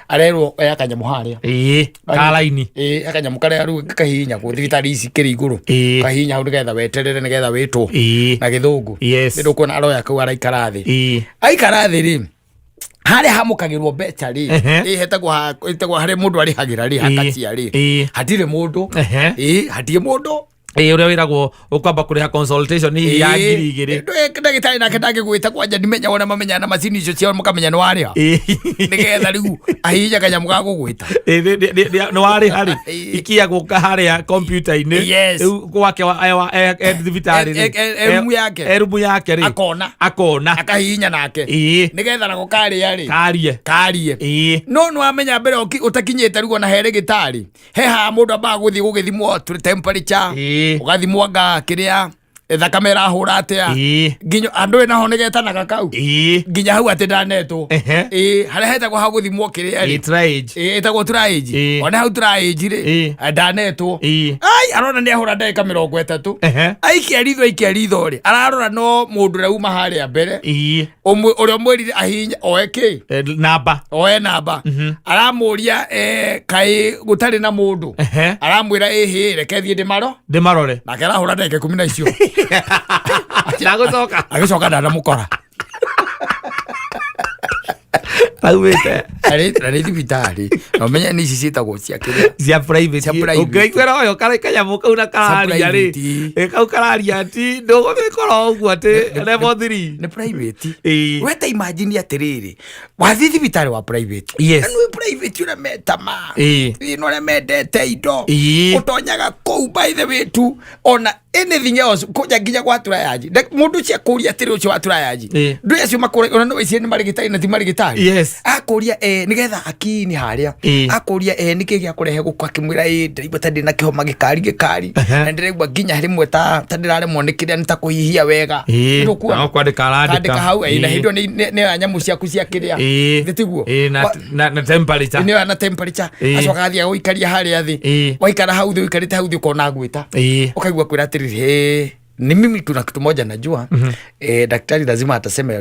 arerwo oya kanyamũ harĩa. Ĩĩ, karaini. Ĩĩ, akanyamũ karĩa rĩu kahihinyagwo thibitarĩ ici kĩrĩ igũrũ. Kahihinya hau nĩgetha weterere nĩgetha wĩtwo na gĩthũngũ. Nĩ ndũkuona aroya kau araikara thĩ. Aikara thĩ rĩ, harĩa hamũkagĩrwo mbeca rĩ, ĩ hetagwo hetagwo harĩa mũndũ arĩhagĩra rĩ, hakacia rĩ, hatirĩ mũndũ. Ĩ hatirĩ mũndũ. Ĩĩ, ũrĩa wĩragwo ũkwamba kũrĩha consultation hihi ya 2000. Ndagĩtarĩ nake ndangĩgwĩta kwanja, ndimenya ũrĩa mamenyaga na macini icio ciao mũkamenya nĩ warĩha, nĩgetha rĩu ahihinya kanyamũ ga gũgwĩta. Ĩĩ, nĩ warĩha rĩ, ikia gũka harĩa kompiuta-inĩ. Rĩu gwake e thibitarĩ rĩ. E rumu yake. E rumu yake rĩ. Akona. Akona. Akahihinya nake nĩgetha nako karĩa rĩ karie. Karie. No nĩ wamenya mbere ũtakinyĩte rĩu ona he rĩgĩtarĩ he haha mũndũ ambaga gũthiĩ gũgĩthimwo temperature, ũgathimwo anga kĩrĩa thakame ĩrahũra atĩa, nginya andũ ĩ naho nĩgetanaga kau nginya hau atĩ ndanetwo. Ĩĩ, harĩa hetagwo ha gũthimwo kĩrĩa rĩ. Triage. Ĩĩ, ĩtagwo triage. Ona hau triage rĩ, ndanetwo. Ai, arona nĩ ahũra ndagĩka 30. Aikia ritho, aikia ritho rĩ, ararora no mũndũ ũrĩa uma harĩa mbere, ũrĩa ũmwĩrire ahihinye oe kĩ. Namba. Oe namba. Aramũria, kaĩ gũtarĩ na mũndũ? Aramwĩra, ĩhĩ, reke thiĩ ndĩmaro ndĩmarore. Nake arahũra ndagĩka 10 na icio. Ndagũcoka. Agĩcoka ndanamũkora. Aumĩte. Na nĩ thibitarĩ na ũmenye nĩ ici ciĩtagwo cia kĩrĩa. Cia private. Cia private. Ũngĩiguĩra ũyũ kanyamũ kau na kararia rĩ. Private. Ĩ, kau kararia ti ndũgũmĩkora ũguo atĩ level 3. Nĩ private. We ta imagine atĩrĩrĩ, wathiĩ thibitarĩ wa private, na nĩ private ũrĩa metama, ĩ na ũrĩa mendete indo, ũtonyaga kũu, by the way tu ona anything else kũnja nginya gwa triage. Mũndũ ũcio akũria atĩrĩ, ũcio wa triage, ndũ acio makũra ona no wĩcirie nĩ marĩgĩtarĩ na ti marĩgĩtarĩ. Akũria, nĩgetha akini harĩa, akũria, nĩkĩ gĩa kũrehe gũkũ? Akĩmwĩra, ĩ ndĩraigua ta ndĩna kĩhoma gĩkari gĩkari, na ndĩraigua nginya rĩmwe ta ndĩraremwo nĩ kĩrĩa nĩ ta kũhihia wega. Nĩ ũkuona? No kwandĩka arandĩka. Kandĩka hau, na hĩndĩ ĩyo nĩ ya nyamũ ciaku cia kĩrĩa. Nĩ tiguo? Ĩĩ, na temperature. Nĩ ya na temperature. Acoka agathiĩ agũikaria harĩa thĩ. Waikara hau thĩ, ũikarĩte hau thĩ, ũkona agwĩta, ũkaigua kwĩra atĩrĩrĩ, "Hey, ni mimi kuna kitu moja najua, daktari lazima atasema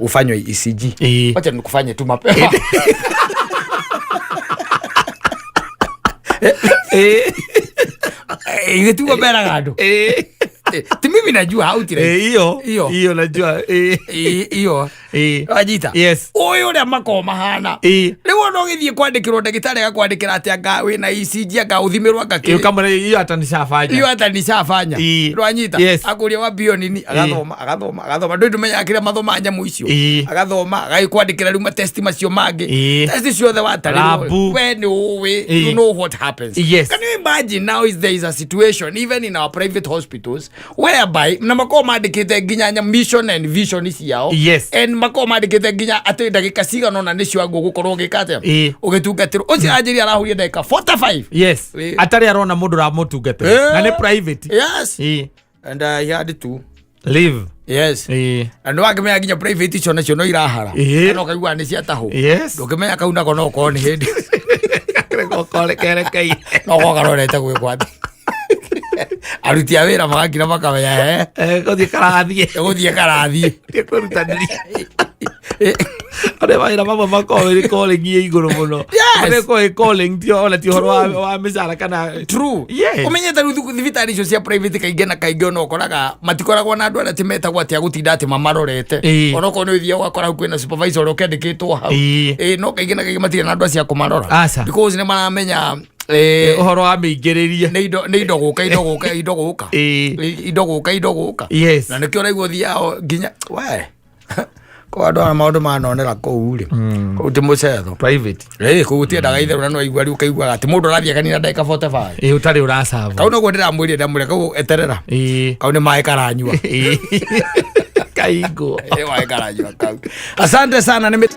ufanywe ECG. Wacha nikufanye tu mapema." Ithe tiguo meraga andũ. Ti mimi najua hau ti Hiyo. Hiyo. Hiyo najua. Hiyo. Wanyita? Yes. Ũyũ ũrĩa makoragwo mahana rĩu ona ũgĩthiĩ kwandĩkĩrwo, ndagĩtarĩ agakwandĩkĩra atĩ anga wĩna ECG, anga ũthimĩrwo, anga Hiyo kĩ. kama hiyo hata nishafanya. Hiyo hata nishafanya. Rwanyita? Yes. Akũria wambio nini, agathoma, agathoma, agathoma, ndũĩ ndũmenyaga kĩrĩa mathoma nyamũ icio. Agathoma, agagĩkwandĩkĩra rĩu matesti macio mangĩ, testi ciothe watarĩrwo. Labu. We nĩ ũĩ, you know what happens. Can you imagine now is there is a situation even in our private hospitals whereby na makoragwo mandĩkĩte nginya mission and vision ciao, and makoragwo mandĩkĩte nginya atĩ ndagĩka cigana ũna nĩcio aguo gũkorwo ũgĩka atĩa, ũgĩtungatĩrwo. Ũcio anjĩria arahũria ndagĩka 45. Atarĩ arona mũndũ ũramũtungatĩra. Na nĩ private. Yes. And he had to Leave. Yes. Na nĩ wakĩmenya nginya private icio nacio no irahara. Kana ũkaigua nĩ ciatahwo. Ndũngĩmenya kau nako no ũkorwo nĩ hĩndĩ Kerekeire. no korwo karorete gwĩkwo atĩ aruti a wĩra magakira makamenya he Gũthiĩ karathiĩ. Gũthiĩ karathiĩ. Thiĩ kwĩrutanĩria. Arĩa mawĩra mamwe makoragwo ĩrĩ calling ĩ igũrũ mũno. Marĩa ĩkoragwo ĩ calling ti ona ti ũhoro wa mĩcara kana True. Ũmenyete rĩu thibitarĩ icio cia private kaingĩ na kaingĩ ona ũkoraga matikoragwo na andũ arĩa atĩ metagwo atĩ agũtinda atĩ mamarorete. Onokorwo nĩ ũthiaga ũgakora hau kwĩna supervisor ũrĩa ũkĩandĩkĩtwo hau. Ĩĩ, no kaingĩ na kaingĩ matirĩ na andũ acio a kũmarora. Aca. Because nĩ maramenya Ũhoro wa mĩingĩrĩrie. Nĩ indo gũka, indo gũka, indo gũka. Indo gũka, indo gũka. Na nĩkĩo ũraigua ũthiaga nginya we ko andũ aya maũndũ manonera kũu rĩ, kũu ti mũcetho. Private. Ĩ, kũu gũtiendaga itherũ, na no aigua rĩu ũkaiguaga atĩ mũndũ arathiĩ akanina ndagĩka 45. Ĩĩ, ũtarĩ ũracabu. Kau noguo ndĩramwĩrire, ndamwĩra kau eterera. Kau nĩ maĩ karanyua. Kaingwo. Ĩ, maĩ karanyua kau. Asante sana nĩ